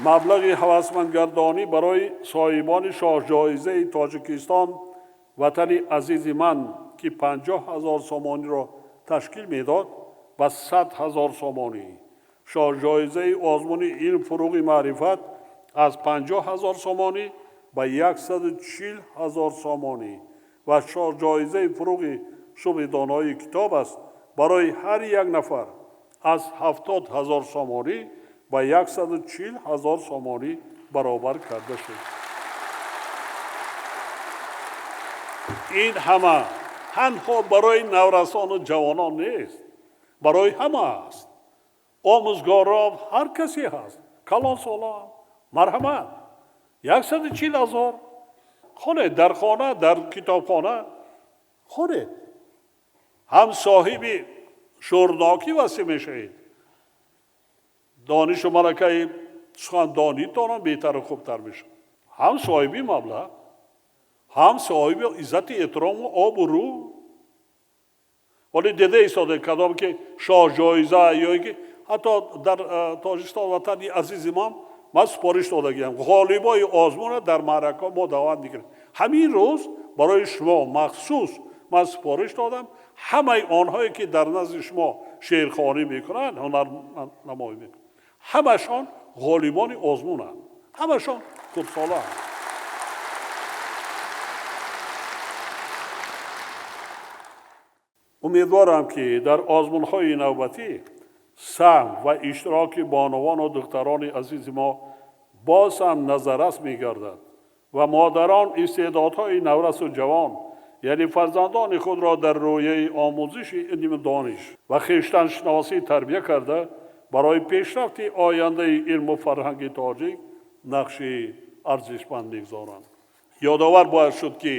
Speaker 2: Маблағи ҳавасмандгардонӣ барои соҳибони шоҳҷоизаи Тоҷикистон ватани азизи ман, ки 50 ҳазор сомониро ташкил медод, ба 100 ҳазор сомонӣ, шоҳҷоизаи озмуни илм фурӯғи маърифат аз 50 ҳазор сомонӣ ба 140 ҳазор сомонӣ ва шоҳҷоизаи фурӯғи субҳи доноии китоб аст барои ҳар як нафар аз 70 ҳазор сомонӣ ба 140 ҳазор сомонӣ баробар карда шуд. Ин ҳама танҳо барои наврасону ҷавонон нест, барои ҳама аст. Омӯзгорон ҳар касе ҳаст, калонсолон, марҳамат. 140 ҳазор хонед дар хона, дар китобхона хонед. Ҳам соҳиби шӯрнокӣ васеъ мешавед, донишу малакаи сухандонитонам беҳтару хубтар мешавад, ҳам соҳиби маблағ, ҳам соҳиби иззати эҳтирому обрӯ. Вале дида истода кадом ки шоҳҷоиза ё ки ҳатто дар Тоҷикистон ватани азизи ман, ман супориш додагиам, ғолибои озмунро дар маъракаҳо мо даъват мекунем. Ҳамин рӯз барои шумо махсус ман супориш додам, ҳамаи онҳое ки дар назди шумо шеърхонӣ мекунанд, ҳунарнамоӣ мекунанд, ҳамашон ғолибони озмунанд, ҳамашон хурдсолаанд. Умедворам, ки дар озмунҳои навбатӣ саҳм ва иштироки бонувану духтарони азизи мо боз ҳам назаррас мегардад ва модарон истеъдодҳои наврасу ҷавон, Яъне фарзандони худро дар рӯяи омӯзиши илму дониш ва хештаншиносӣ тарбия карда, барои пешрафти ояндаи илму фарҳанги тоҷик нақши арзишманд мегузоранд. Ёдовар бояд шуд, ки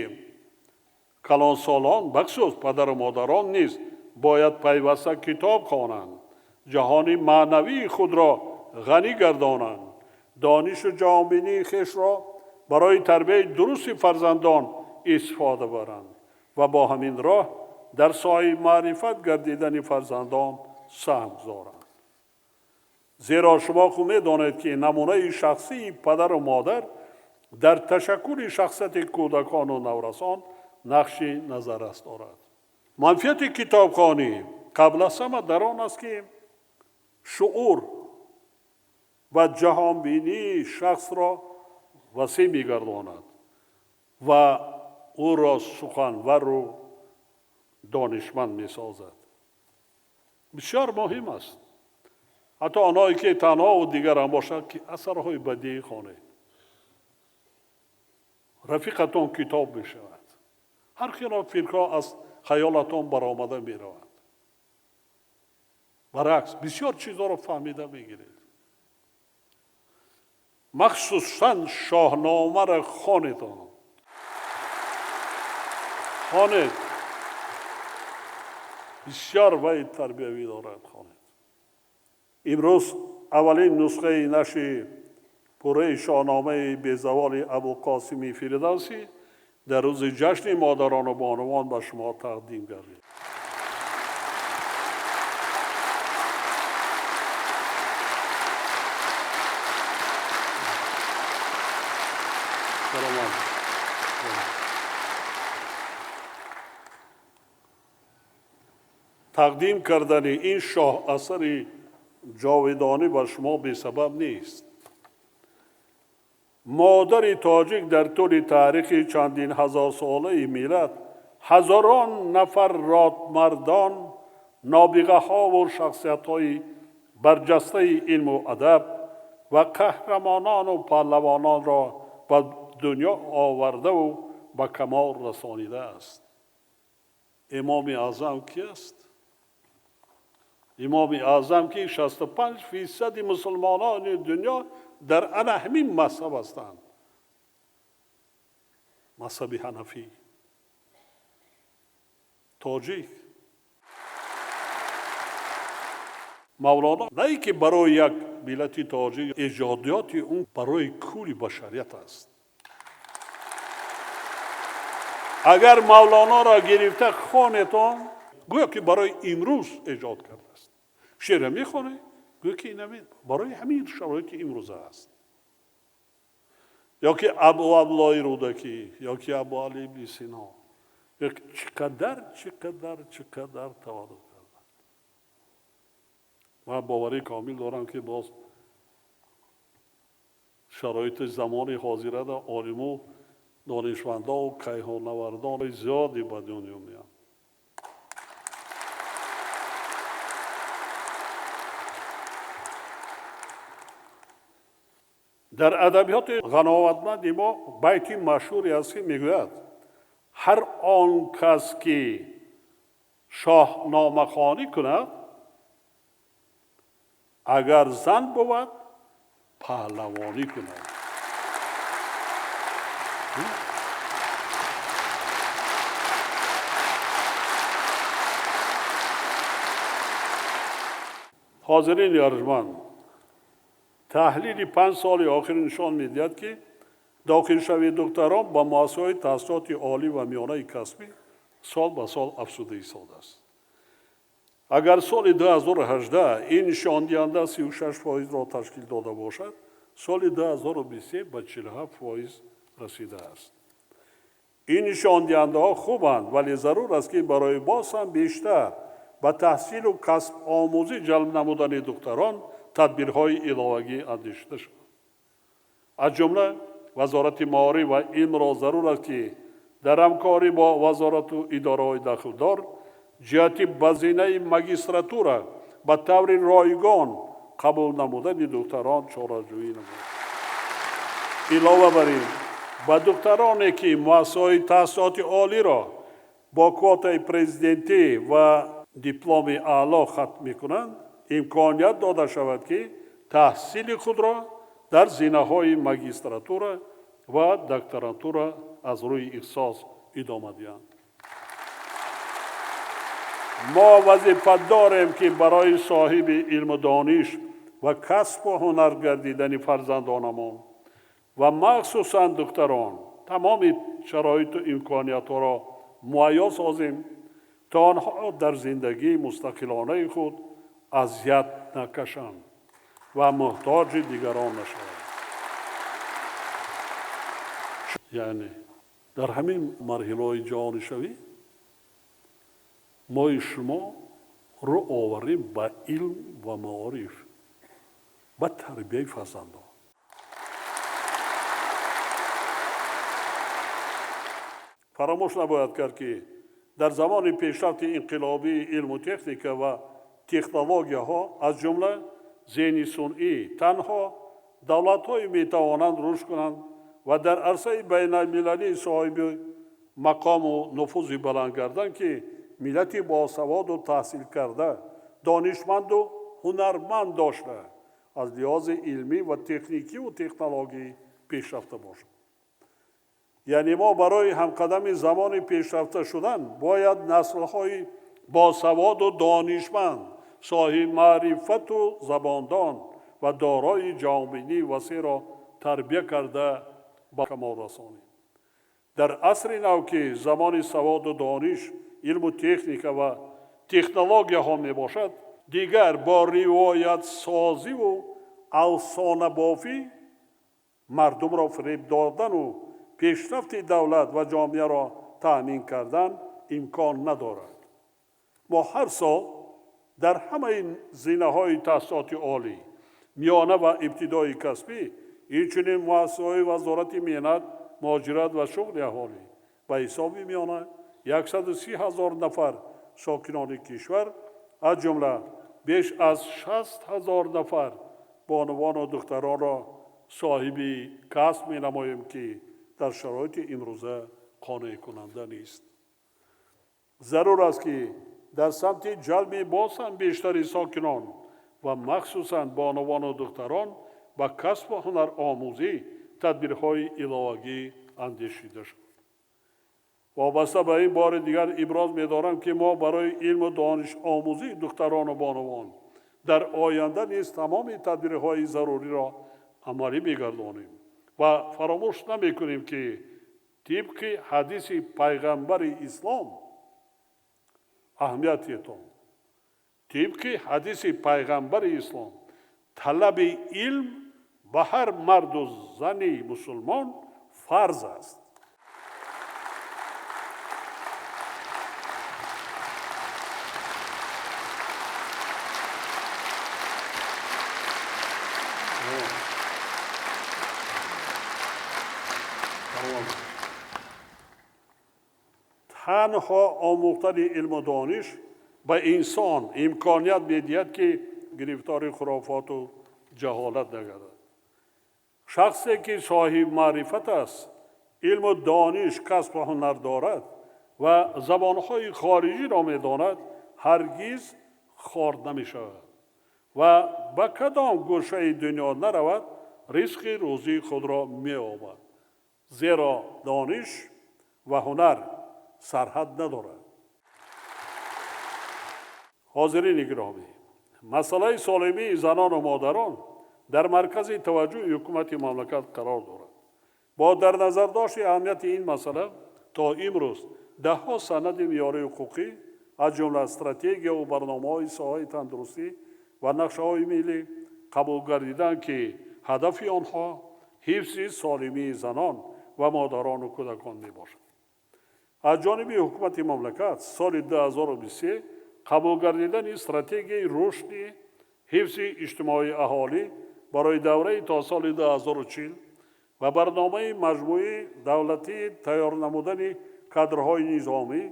Speaker 2: калонсолон, бахусус падару модарон низ бояд пайваста китоб хонанд, ҷаҳони маънавии худро ғанӣ гардонанд, донишу ҷаҳонбинии хешро барои тарбияи дурусти фарзандон истифода баранд ва бо ҳамин роҳ дар соҳаи маърифат гардидани фарзандон саҳм гузоранд. Зеро шумо хуб медонед, ки намунаи шахсии падару модар дар ташаккули шахсияти кӯдакону наврасон нақши назаррас дорад. Манфиати китобхонӣ қабл аз ҳама дар он аст, ки шуур ва ҷаҳонбинии шахсро васеъ мегардонад ва ӯро суханвару донишманд месозад. Бисёр муҳим аст, ҳатто онҳое ки танҳову дигар ҳам бошад, ки асарҳои бадиӣ хонед. Рафиқатон китоб мешавад. Ҳар хело фикрҳо аз хаёлатон баромада мераванд. Баръакс, бисёр чизҳоро фаҳмида мегиред. Махсусан Шоҳномаро хонед. Хонед. Бисёр вай тарбиявӣ дорад, хонед. Имрӯз аввалин нусхаи нашри пурраи Шоҳномаи безаволи Абулқосими Фирдавсӣ дар рӯзи ҷашни модарону бонувон ба шумо тақдим гардид. Тақдим кардани ин шоҳ асари ҷовидонӣ ба шумо бесабаб нест. Модари тоҷик дар тӯли таърихи чандин ҳазорсолаи миллат ҳазорон нафар родмардон, нобиғаҳову шахсиятҳои барҷастаи илму адаб ва қаҳрамонону паҳлавононро ба дунё овардаву ба камол расонидааст. Имоми Аъзам ки аст? Имоми Аъзам ки 65% мусулмонони дунё дар ана ҳамин мазҳаб ҳастанд, мазҳаби ҳанафӣ. Тоҷик Мавлоно на ин ки барои як миллати тоҷик, эҷодиёти ӯ барои кулли башарият аст. Агар Мавлоноро гирифта хонетон, гӯё ки барои имрӯз эҷод кардааст. Шеъра мехонед, гӯё ки барои ҳамин шароити имрӯза аст. Ё ки Абу Абдуллоҳи Рӯдакӣ, ё ки Абу Али ибни Сино, ё ки чӣ қадар, чӣ қадар, чӣ қадар таваллуд карданд. Ман боварии комил дорам, ки боз шароити замони ҳозирада олиму донишмандову кайҳоннавардони зиёде ба дунё меоянд. Дар адабиёти ғановатманди мо байти машҳуре аст, ки мегӯяд: ҳар он кас ки шоҳномахонӣ кунад, агар зан бувад, паҳлавонӣ кунад. Ҳозирини арҷманд, таҳлили 5 соли охир нишон медиҳад, ки дохилшавии духтарон ба муассисаҳои таҳсилоти олӣ ва миёнаи касбӣ сол ба сол афзуда истодааст. Агар соли 2018 ин нишондиҳанда 36%-ро ташкил дода бошад, соли 2023 ба 47% расидааст. Ин нишондиҳандаҳо хубанд, вале зарур аст, ки барои боз ҳам бештар ба таҳсилу касбомӯзӣ ҷалб намудани духтарон тадбирҳои иловагӣ андешида шавад. Аз ҷумла Вазорати маориф ва илмро зарур аст, ки дар ҳамкорӣ бо вазорату идораҳои дахлдор ҷиҳати ба зинаи магистратура ба таври ройгон қабул намудани духтарон чораҷӯӣ намояд. Илова бар ин, ба духтароне, ки муассисаҳои таҳсилоти олиро Бо квотаи президентӣ ва дипломи аъло хатм мекунанд, имконият дода шавад, ки таҳсили худро дар зинаҳои магистратура ва докторантура аз рӯи ихтисос идома диҳанд. Мо вазифа дорем, ки барои соҳиби илму дониш ва касбу ҳунар гардидани фарзандонамон ва махсусан духтарон тамоми шароиту имкониятҳоро муҳайё созем, то онҳо дар зиндагии мустақилонаи худ азият накашанд ва муҳтоҷи дигарон нашаванд. Яъне дар ҳамин марҳилаҳои ҷаҳонишавӣ мои шумо рӯ оварем ба илм ва маориф, ба тарбияи фарзандон. Фаромӯш набояд кард, ки дар замони пешрафти инқилобии илму техника ва технологияҳо, аз ҷумла зеҳни сунъӣ, танҳо давлатҳое метавонанд рушд кунанд ва дар арсаи байналмилалӣ соҳиби мақому нуфузи баланд гарданд, ки миллати босаводу таҳсилкарда, донишманду ҳунарманд дошта, аз лиҳози илмӣ ва техникиву технологӣ пешрафта бошад. Яъне мо барои ҳамқадами замони пешрафта шудан бояд наслҳои босаводу донишманд, соҳиби маърифату забондон ва дорои ҷаҳонбинии васеъро тарбия карда ба камол расонем. Дар асри нав, ки замони саводу дониш, илму техника ва технологияҳо мебошад, дигар бо ривоятсозиву афсонабофӣ мардумро фиреб додану пешрафти давлат ва ҷомеаро таъмин кардан имкон надорад. Мо ҳар сол дар ҳамаи зинаҳои таҳсилоти олӣ, миёна ва ибтидои касбӣ, инчунин муассисаҳои Вазорати меҳнат, муҳоҷират ва шуғли аҳолӣ ба ҳисоби миёна 130 ҳазор нафар сокинони кишвар, аз ҷумла беш аз 60 ҳазор нафар бонувону духтаронро соҳиби касб менамоем, ки дар шароити имрӯза қонеъкунанда нест. Зарур аст, ки дар самти ҷалби боз ҳам бештари сокинон ва махсусан бонувану духтарон ба касбу ҳунаромӯзӣ тадбирҳои иловагӣ андешида шуд. Вобаста ба ин бори дигар иброз медорам, ки мо барои илму донишомӯзии духтарону бонувон дар оянда низ тамоми тадбирҳои заруриро амалӣ мегардонем ва фаромӯш намекунем, ки тибқи ҳадиси пайғамбари ислом аҳамиятетон тибқи ҳадиси пайғамбари ислом талаби илм ба ҳар марду зани мусулмон фарз аст. Танҳо омӯхтани илму дониш ба инсон имконият медиҳад, ки гирифтори хурофоту ҷаҳолат нагардад. Шахсе ки соҳиби маърифат аст, илму дониш, касбу ҳунар дорад ва забонҳои хориҷиро медонад, ҳаргиз хор намешавад ва ба кадом гӯшаи дунё наравад, ризқи рӯзии худро меёбад, зеро дониш ва ҳунар сарҳад надорад. Ҳозирини гиромӣ, масъалаи солимии занону модарон дар маркази таваҷҷӯҳи ҳукумати мамлакат қарор дорад. Бо дар назардошти аҳамияти ин масъала то имрӯз даҳҳо санади меъёрии ҳуқуқӣ, аз ҷумла стратегияву барномаҳои соҳаи тандурустӣ ва нақшаҳои миллӣ қабул гардиданд, ки ҳадафи онҳо ҳифзи солимии занон ва модарону кӯдакон мебошад. Аз ҷониби ҳукумати мамлакат соли 2023 қабул гардидани стратегияи рушди ҳифзи иҷтимоии аҳолӣ барои давраи то соли 2040 ва барномаи маҷмӯии давлатии тайёр намудани кадрҳои низомӣ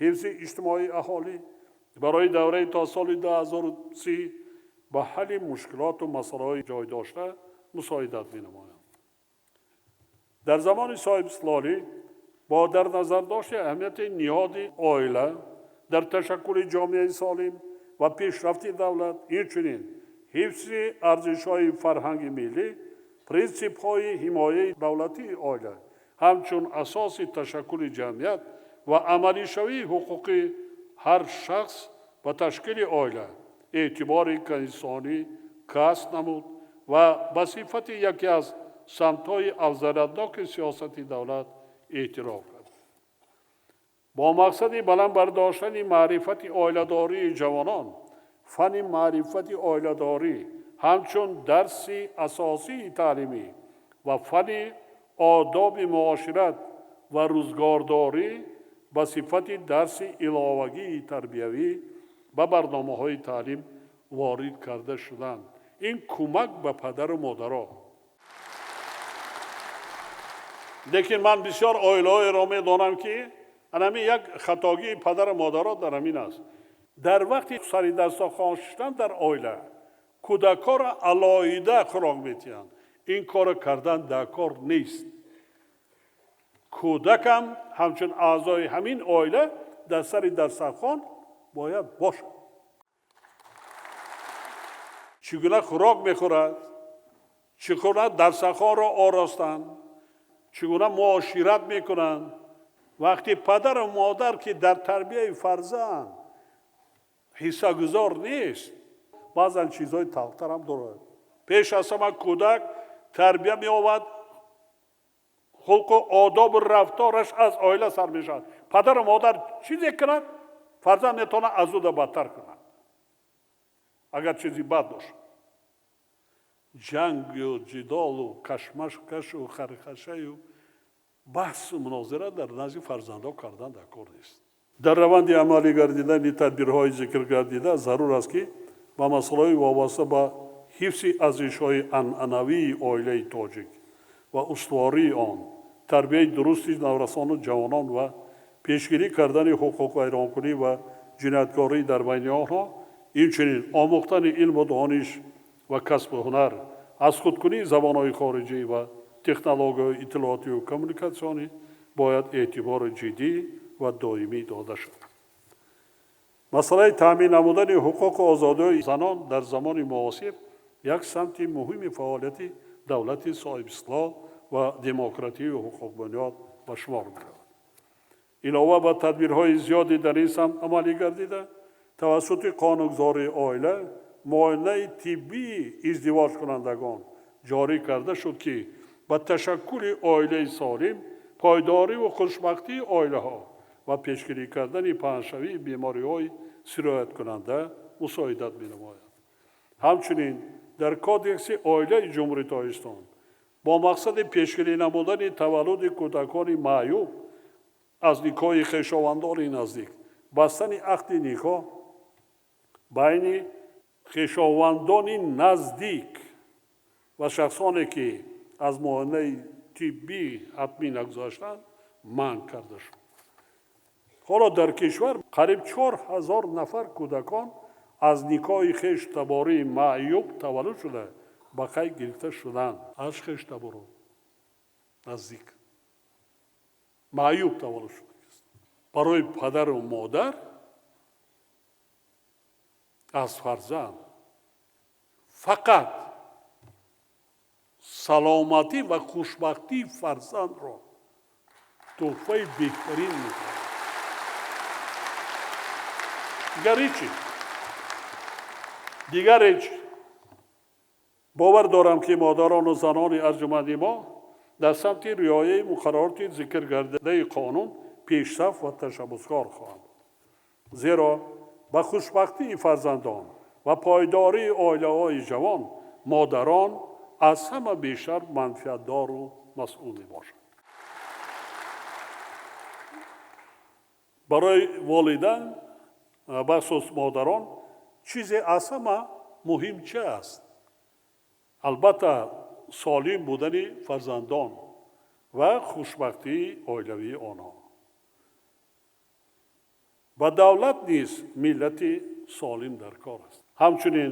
Speaker 2: ҳифзи иҷтимоии аҳолӣ барои давраи то соли 2030 ба ҳалли мушкилоту масъалаҳои ҷой дошта мусоидат менамоянд. Дар замони соҳибистиқлолӣ Бо дар назардошти аҳамияти ниҳоди оила дар ташаккули ҷомеаи солим ва пешрафти давлат, инчунин ҳифзи арзишҳои фарҳанги миллӣ, принсипҳои ҳимояи давлатии оила ҳамчун асоси ташаккули ҷамъият ва амалишавии ҳуқуқи ҳар шахс ба ташкили оила эътибори конститутсионӣ касб намуд ва ба сифати яке аз самтҳои афзалиятноки сиёсати давлат эътироф кард. Бо мақсади баланд бардоштани маърифати оиладории ҷавонон, фанни маърифати оиладорӣ ҳамчун дарси асосии таълимӣ ва фанни одоби муошират ва рӯзгордорӣ ба сифати дарси иловагии тарбиявӣ ба барномаҳои таълим ворид карда шуданд. Ин кӯмак ба падару модаро. Лекин ман бисёр оилаҳоеро медонам, ки анами як хатогии падару модаро дар ҳамин аст. Дар вақти сари дастархон шиштан дар оила кӯдакҳоро алоҳида хӯрок метиҳанд. Ин корро кардан дар кор нест. Кӯдакам ҳамчун аъзои ҳамин оила дар сари дастархон бояд бошад. Чӣ гуна хӯрок мехӯрад, чӣ гуна дастархонро оростанд, чӣ гуна муошират мекунанд. Вақти падару модар ки дар тарбияи фарзанд ҳиссагузор нест, баъзан чизҳои талхтарам дорад. Пеш аз ҳама кӯдак тарбия меёбад, хулқу одобу рафтораш аз оила сар мешавад. Падару модар чизе кунад, фарзанд метавонад аз ӯ да бадтар кунад, агар чизи бад бошад. Ҷангу ҷидолу кашмакашу хархашаю баҳсу мунозира дар назди фарзандҳо кардан дар кор нест. Дар раванди амалӣ гардидани тадбирҳои зикр гардида зарур аст, ки ба масъалаҳои вобаста ба ҳифзи арзишҳои анъанавии оилаи тоҷик ва устувории он, тарбияи дурусти наврасону ҷавонон ва пешгирӣ кардани ҳуқуқвайронкунӣ ва ҷинояткорӣ дар байни онҳо, инчунин омӯхтани илму дониш ва касбу ҳунар, аз худкунии забонҳои хориҷӣ ва технологияҳои иттилоотию коммуникатсионӣ бояд эътибори ҷиддӣ ва доимӣ дода шавад. Масъалаи таъмин намудани ҳуқуқу озодиҳои занон дар замони муосир як самти муҳими фаъолияти давлати соҳибистиқлол ва демократию ҳуқуқбунёд ба шумор меравад. Илова ба тадбирҳои зиёде дар ин самт амалӣ гардида, тавассути қонунгузории оила муоинаи тиббии издивоҷкунандагон ҷорӣ карда шуд, ки ба ташаккули оилаи солим, пойдориву хушбахтии оилаҳо ва пешгирӣ кардани паҳншавии бемориҳои сирояткунанда мусоидат менамояд. Ҳамчунин дар Кодекси оилаи Ҷумҳурии Тоҷикистон бо мақсади пешгирӣ намудани таваллуди кӯдакони маъюб аз никоҳи хешовандони наздик, бастани ақди никоҳ байни хешовандони наздик ва шахсоне, ки аз муоинаи тиббӣ ҳатмӣ нагузаштанд, манъ карда шуд. Ҳоло дар кишвар қариб 4000 нафар кӯдакон аз никоҳи хештабории маъюб таваллуд шуда ба қайд гирифта шуданд. Аз хештаборо наздик маъюб таваллуд шуда. Барои падару модар аз фарзанд фақат саломатӣ ва хушбахтии фарзандро тӯҳфаи беҳтарин мекунад. Дигар ҳечи. Дигар ҳеч. Бовар дорам, ки модарону занони арҷуманди мо дар самти риояи муқаррароти зикр гардидаи қонун пешсаф ва ташаббускор хоҳанд буд. Зеро ба хушбахтии фарзандон ва пойдории оилаҳои ҷавон модарон аз ҳама бештар манфиатдору масъул мебошанд. Барои волидан, бахусус модарон, чизе аз ҳама муҳим чи аст? Албатта, солим будани фарзандон ва хушбахтии оилавии онҳо. Ба давлат низ миллати солим дар кор аст. Ҳамчунин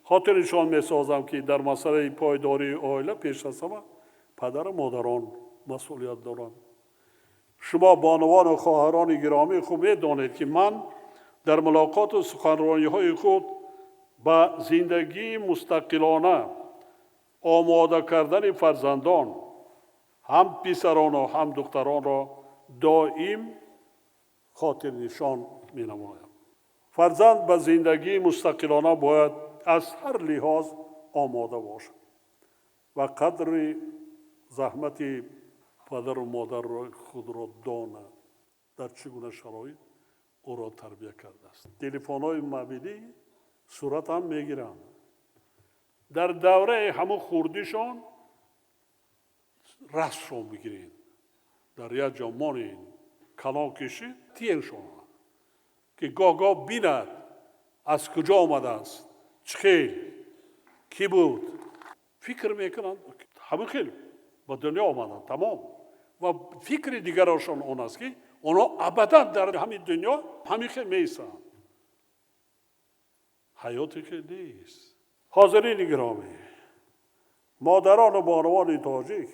Speaker 2: хотирнишон месозам, ки дар масъалаи пойдории оила пеш аз ҳама падару модарон масъулият доранд. Шумо бонувону хоҳарони гиромӣ хуб медонед, ки ман дар мулоқоту суханрониҳои худ ба зиндагии мустақилона омода кардани фарзандон, ҳам писарону ҳам духтаронро доим хотирнишон менамоям. Фарзанд ба зиндагии мустақилона бояд аз ҳар лиҳоз омода бошад ва қадри заҳмати падару модарро худро донад, дар чӣ гуна шароит ӯро тарбия кардааст. Телефонҳои мобилӣ сурат ҳам мегиранд. Дар давраи ҳамун хурдишон расмшон бигиред, дар як ҷо монед, калон кишид, тиеншон, ки гоҳ-гоҳ бинад аз куҷо омадааст, чӣ хел, кӣ буд. Фикр мекунанд, ҳамин хел ба дунё омаданд, тамом. Ва фикри дигарашон он аст, ки онҳо абадан дар ҳамин дунё ҳамин хел меистанд. Ҳаёте ки нест. Ҳозирини гиромӣ, модарону бонувони тоҷик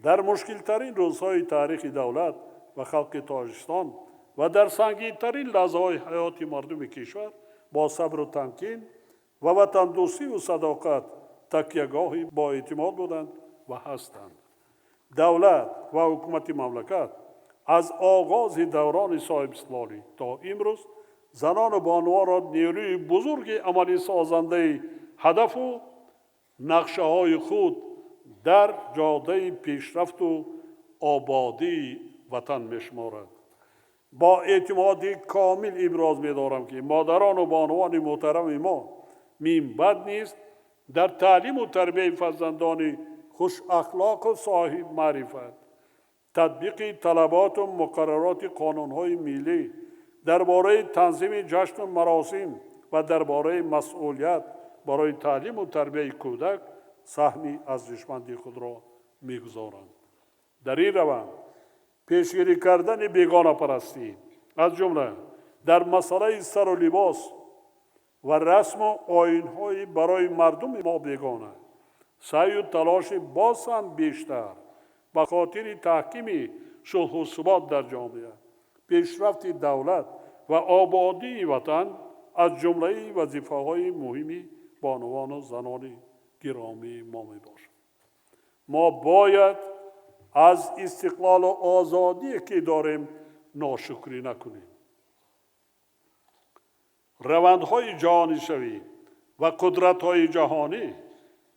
Speaker 2: дар мушкилтарин рӯзҳои таърихи давлат ва халқи Тоҷикистон ва дар сангинтарин лаҳзаҳои ҳаёти мардуми кишвар бо сабру тамкин ва ватандӯстиву садоқат такягоҳи боэътимод буданд ва ҳастанд. Давлат ва ҳукумати мамлакат аз оғози даврони соҳибистиқлолӣ то имрӯз занону бонувонро нерӯи бузурги амалисозандаи ҳадафу нақшаҳои худ дар ҷодаи пешрафту ободии ватан мешуморад. Бо эътимоди комил иброз медорам, ки модарону бонувони муҳтарами мо минбаъд низ дар таълиму тарбияи фарзандони хушахлоқу соҳибмаърифат, татбиқи талаботу муқаррароти қонунҳои миллӣ дар бораи танзими ҷашну маросим ва дар бораи масъулият барои таълиму тарбияи кӯдак саҳми арзишманди худро мегузоранд. Дар ин раванд пешгирӣ кардани бегонапарастӣ, аз ҷумла дар масъалаи сару либос ва расму оинҳои барои мардуми мо бегона, саъю талоши боз ҳам бештар ба хотири таҳкими сулҳу субот дар ҷомеа, пешрафти давлат ва ободии ватан аз ҷумлаи вазифаҳои муҳими бонувану занони гиромии мо мебошад. Мо бояд аз истиқлолу озодие ки дорем ношукрӣ накунем. Равандҳои ҷаҳонишавӣ ва қудратҳои ҷаҳонӣ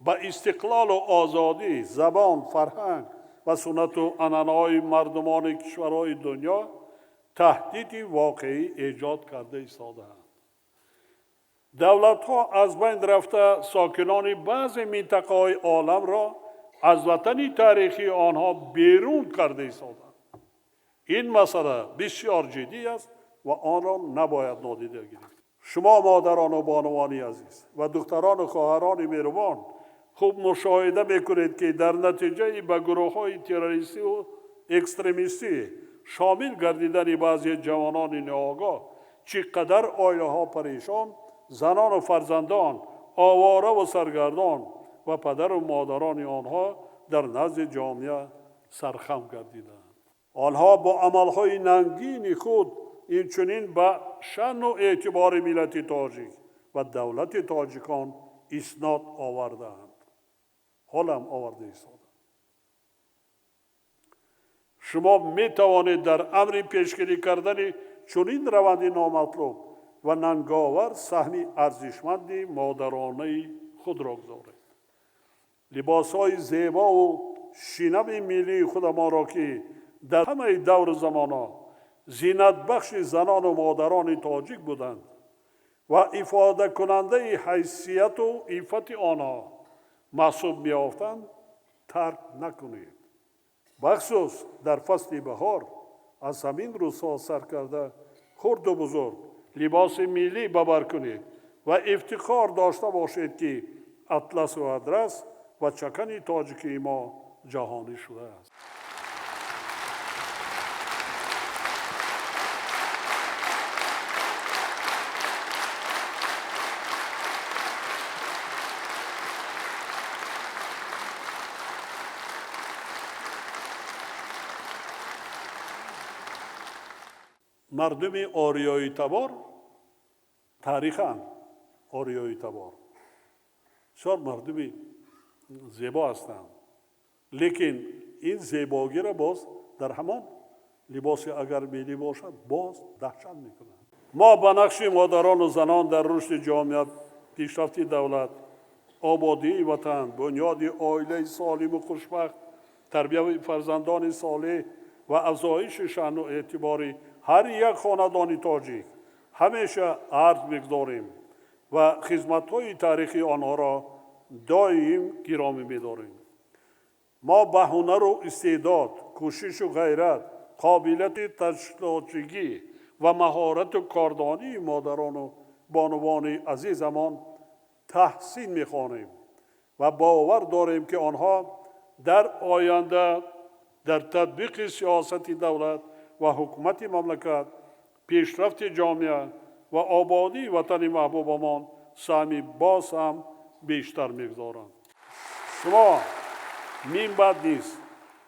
Speaker 2: ба истиқлолу озодӣ, забон, фарҳанг ва суннату анъанаҳои мардумони кишварҳои дунё таҳдиди воқеӣ эҷод карда истодаанд. Давлатҳо аз байн рафта сокинони баъзе минтақаҳои оламро аз ватани таърихии онҳо берун карда истодаанд. Ин масъала бисёр ҷиддӣ аст ва онро набояд нодида гирифт. Шумо модарону бонувони азиз ва духтарону хоҳарони меҳрубон хуб мушоҳида мекунед, ки дар натиҷаи ба гурӯҳҳои террористиву экстремистӣ шомил гардидани баъзе ҷавонони ноогоҳ чӣ қадар оилаҳо парешон, занону фарзандон овора ва саргардон ва падару модарони онҳо дар назди ҷомеа сархам гардиданд. Онҳо бо амалҳои нангини худ инчунин ба шаъну эътибори миллати тоҷик ва давлати тоҷикон иснод овардаанд. Ҳолам оварда истодаанд. Шумо метавонед дар амри пешгирӣ кардани чунин раванди номатлуб ва нанговар саҳми арзишманди модаронаи худро гузоред. Либосҳои зебову шинави миллии худамонро, ки дар ҳамаи давру замонҳо зинатбахши занону модарони тоҷик буданд ва ифодакунандаи ҳайсияту иффати онҳо маҳсуб меёфтанд, тарк накунед. Бахусус дар фасли баҳор аз ҳамин рӯзҳо сар карда хурду бузург либоси миллӣ бабар кунед ва ифтихор дошта бошед, ки атласу адрас ва чакани тоҷикии мо ҷаҳонӣ шудааст. Мардуми ориёитабор таърихан ориёитабор бисёр мардуми зебо ҳастанд, лекин ин зебогиро боз дар ҳамон либосе агар миллӣ бошад, боз даҳшат мекунад. Мо ба нақши модарону занон дар рушди ҷомеа, пешрафти давлат, ободии ватан, бунёди оилаи солиму хушбахт, тарбияи фарзандони солеҳ ва афзоиши шаъну эътибори ҳар як хонадони тоҷик ҳамеша арз мегузорем ва хизматҳои таърихии онҳоро доим гиромӣ медорем. Мо ба ҳунару истеъдод, кӯшишу ғайрат, қобилияти ташкилотчигӣ ва маҳорату кордонии модарону бонувони азизамон таҳсин мехонем ва бовар дорем, ки онҳо дар оянда дар татбиқи сиёсати давлат ва ҳукумати мамлакат, пешрафти ҷомеа ва ободии ватани маҳбубамон саҳми боз ҳам бештар мегузоранд. Шумо минбаъд низ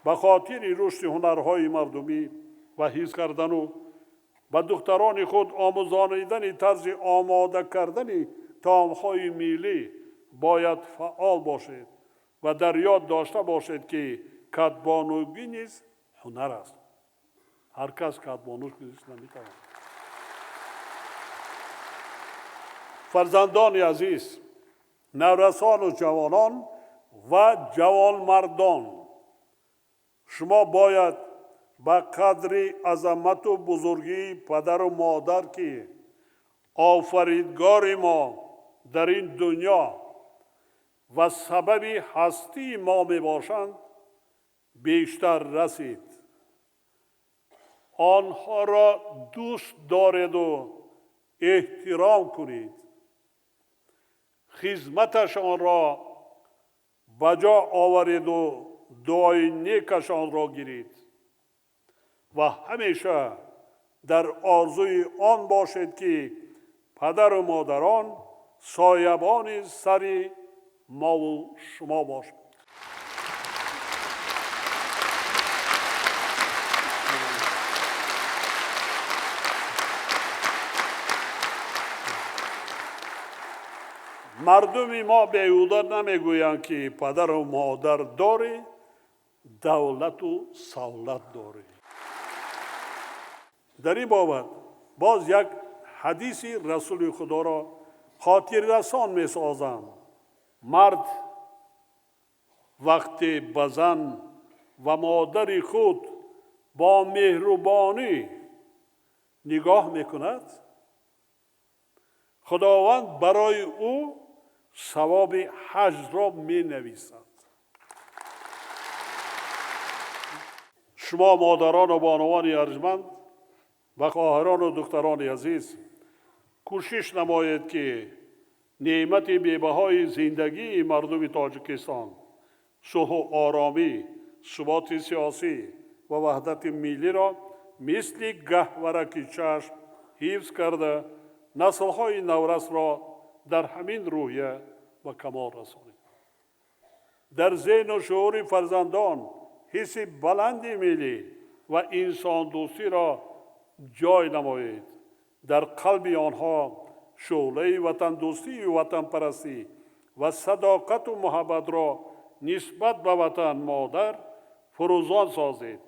Speaker 2: ба хотири рушди ҳунарҳои мардумӣ ва ҳифз кардану ба духтарони худ омӯзонидани тарзи омода кардани таомҳои миллӣ бояд фаъол бошед ва дар ёд дошта бошед, ки кадбонугӣ низ ҳунар аст. Ҳар кас кадбону наметавонад. Фарзандони азиз, наврасону ҷавонон ва ҷавонмардон, шумо бояд ба қадри азамату бузургии падару модар, ки офаридгори мо дар ин дунё ва сабаби ҳастии мо мебошанд, бештар расид. Онҳоро дӯст дореду эҳтиром кунед, хизматашонро ба ҷо овареду дуои некашонро гиред ва ҳамеша дар орзуи он бошед, ки падару модарон соябони сари мову шумо бошанд. Мардуми мо беҳуда намегӯянд, ки падару модар дорӣ, давлату савлат дорӣ. Дар ин бобат боз як ҳадиси расули худоро хотиррасон месозам. Мард вақте ба зан ва модари худ бо меҳрубонӣ нигоҳ мекунад, худованд барои ӯ савоби ҳаҷро менависад. Шумо модарону бонувони арҷманд ва хоҳарону духтарони азиз, кӯшиш намоед, ки неъмати бебаҳои зиндагии мардуми Тоҷикистон, сулҳу оромӣ, суботи сиёсӣ ва ваҳдати миллиро мисли гаҳвараки чашм ҳифз карда, наслҳои наврасро дар ҳамин рӯҳия ба камол расонед. Дар зеҳну шуури фарзандон ҳисси баланди миллӣ ва инсондӯстиро ҷой намоед. Дар қалби онҳо шӯълаи ватандӯстию ватанпарастӣ ва садоқату муҳаббатро нисбат ба ватан модар фурӯзон созед,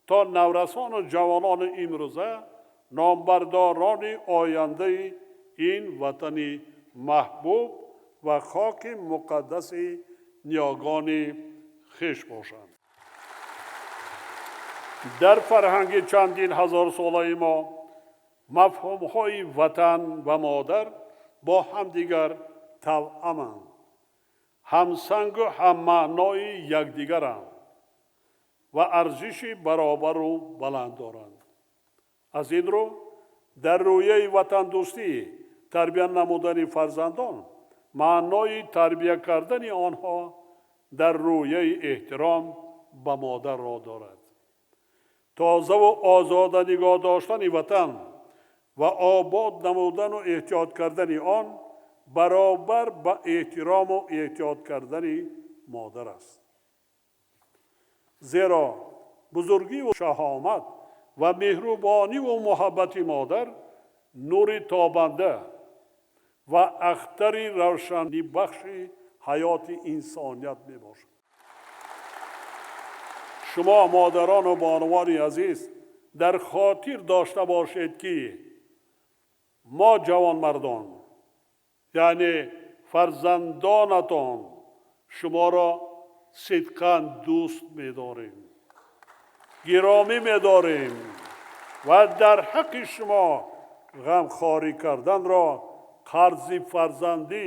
Speaker 2: то наврасону ҷавонони имрӯза номбардорони ояндаи ин ватани маҳбуб ва хоки муқаддаси ниёгони хеш бошанд. Дар фарҳанги чандин ҳазорсолаи мо мафҳумҳои ватан ва модар бо ҳамдигар тавъаманд, ҳамсангу ҳаммаънои якдигаранд ва арзиши баробару баланд доранд. Аз ин рӯ дар рӯяи ватандӯстӣ тарбия намудани фарзандон маънои тарбия кардани онҳо дар рӯяи эҳтиром ба модарро дорад. Тозаву озода нигоҳ доштани ватан ва обод намудану эҳтиёт кардани он баробар ба эҳтирому эҳтиёт кардани модар аст. Зеро бузургиву шаҳомат ва меҳрубониву муҳаббати модар нури тобанда ва ахтари равшанибахши ҳаёти инсоният мебошад. Шумо модарону бонувони азиз дар хотир дошта бошед, ки мо ҷавонмардон, яъне фарзандонатон, шуморо сидқан дӯст медорем, гиромӣ медорем ва дар ҳаққи шумо ғамхорӣ карданро қарзи фарзандӣ,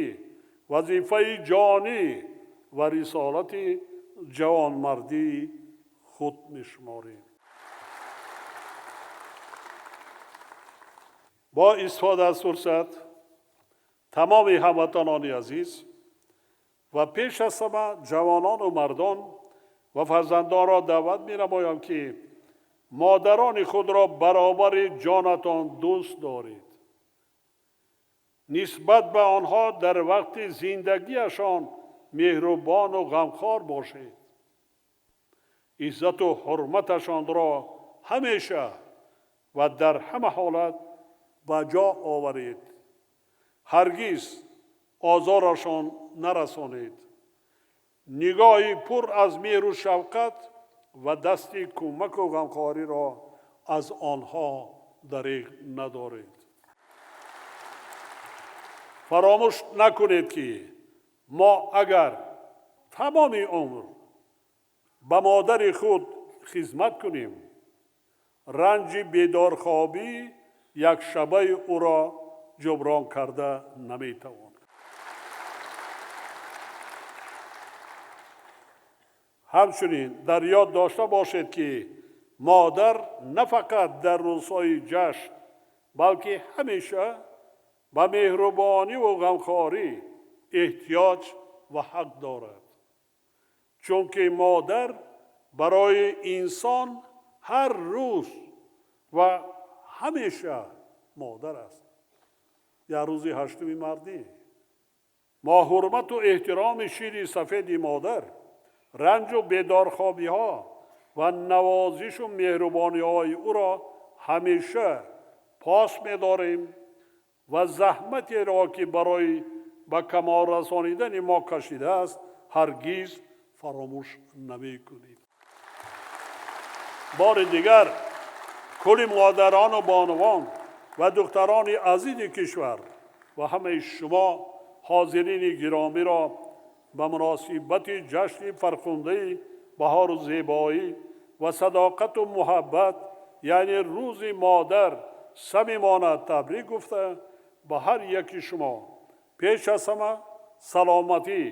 Speaker 2: вазифаи ҷонӣ ва рисолати ҷавонмардии худ мешуморем. Бо истифода аз фурсат тамоми ҳамватанони азиз ва пеш аз ҳама ҷавонону мардон ва фарзандонро даъват менамоям, ки модарони худро баробари ҷонатон дӯст доред. Нисбат ба онҳо дар вақти зиндагиашон меҳрубону ғамхор бошед. Иззату ҳурматашонро ҳамеша ва дар ҳама ҳолат ба ҷо оваред. Ҳаргиз озорашон нарасонед. Нигоҳи пур аз меҳру шафқат ва дасти кӯмаку ғамхориро аз онҳо дареғ надоред. Фаромӯш накунед, ки мо агар тамоми умр ба модари худ хизмат кунем, ранҷи бедорхобӣ якшабаи ӯро ҷуброн карда наметавонем. Ҳамчунин дар ёд дошта бошед, ки модар на фақат дар рӯзҳои ҷашн, балки ҳамеша ба меҳрубониву ғамхорӣ эҳтиёҷ ва ҳақ дорад. Чунки модар барои инсон ҳар рӯз ва ҳамеша модар аст. Як рӯзи ҳаштуми мардӣ мо ҳурмату эҳтироми шири сафеди модар, ранҷу бедорхобиҳо ва навозишу меҳрубониҳои ӯро ҳамеша пос медорем ва заҳматеро, ки барои ба камол расонидани мо кашидааст, ҳаргиз фаромӯш намекунем. Бори дигар кулли модарону бонувон ва духтарони азизи кишвар ва ҳамаи шумо ҳозирини гиромиро ба муносибати ҷашни фархундаи баҳору зебоӣ ва садоқату муҳаббат, яъне рӯзи модар, самимона табрик гуфта, ба ҳар яки шумо пеш аз ҳама саломатӣ,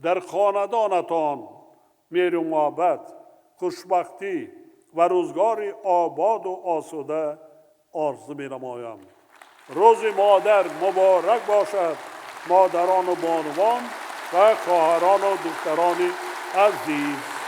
Speaker 2: дар хонадонатон меҳру муҳаббат, хушбахтӣ ва рӯзгори ободу осуда орзу менамоям. Рӯзи модар муборак бошад, модарону бонувон ва хоҳарону духтарони азиз.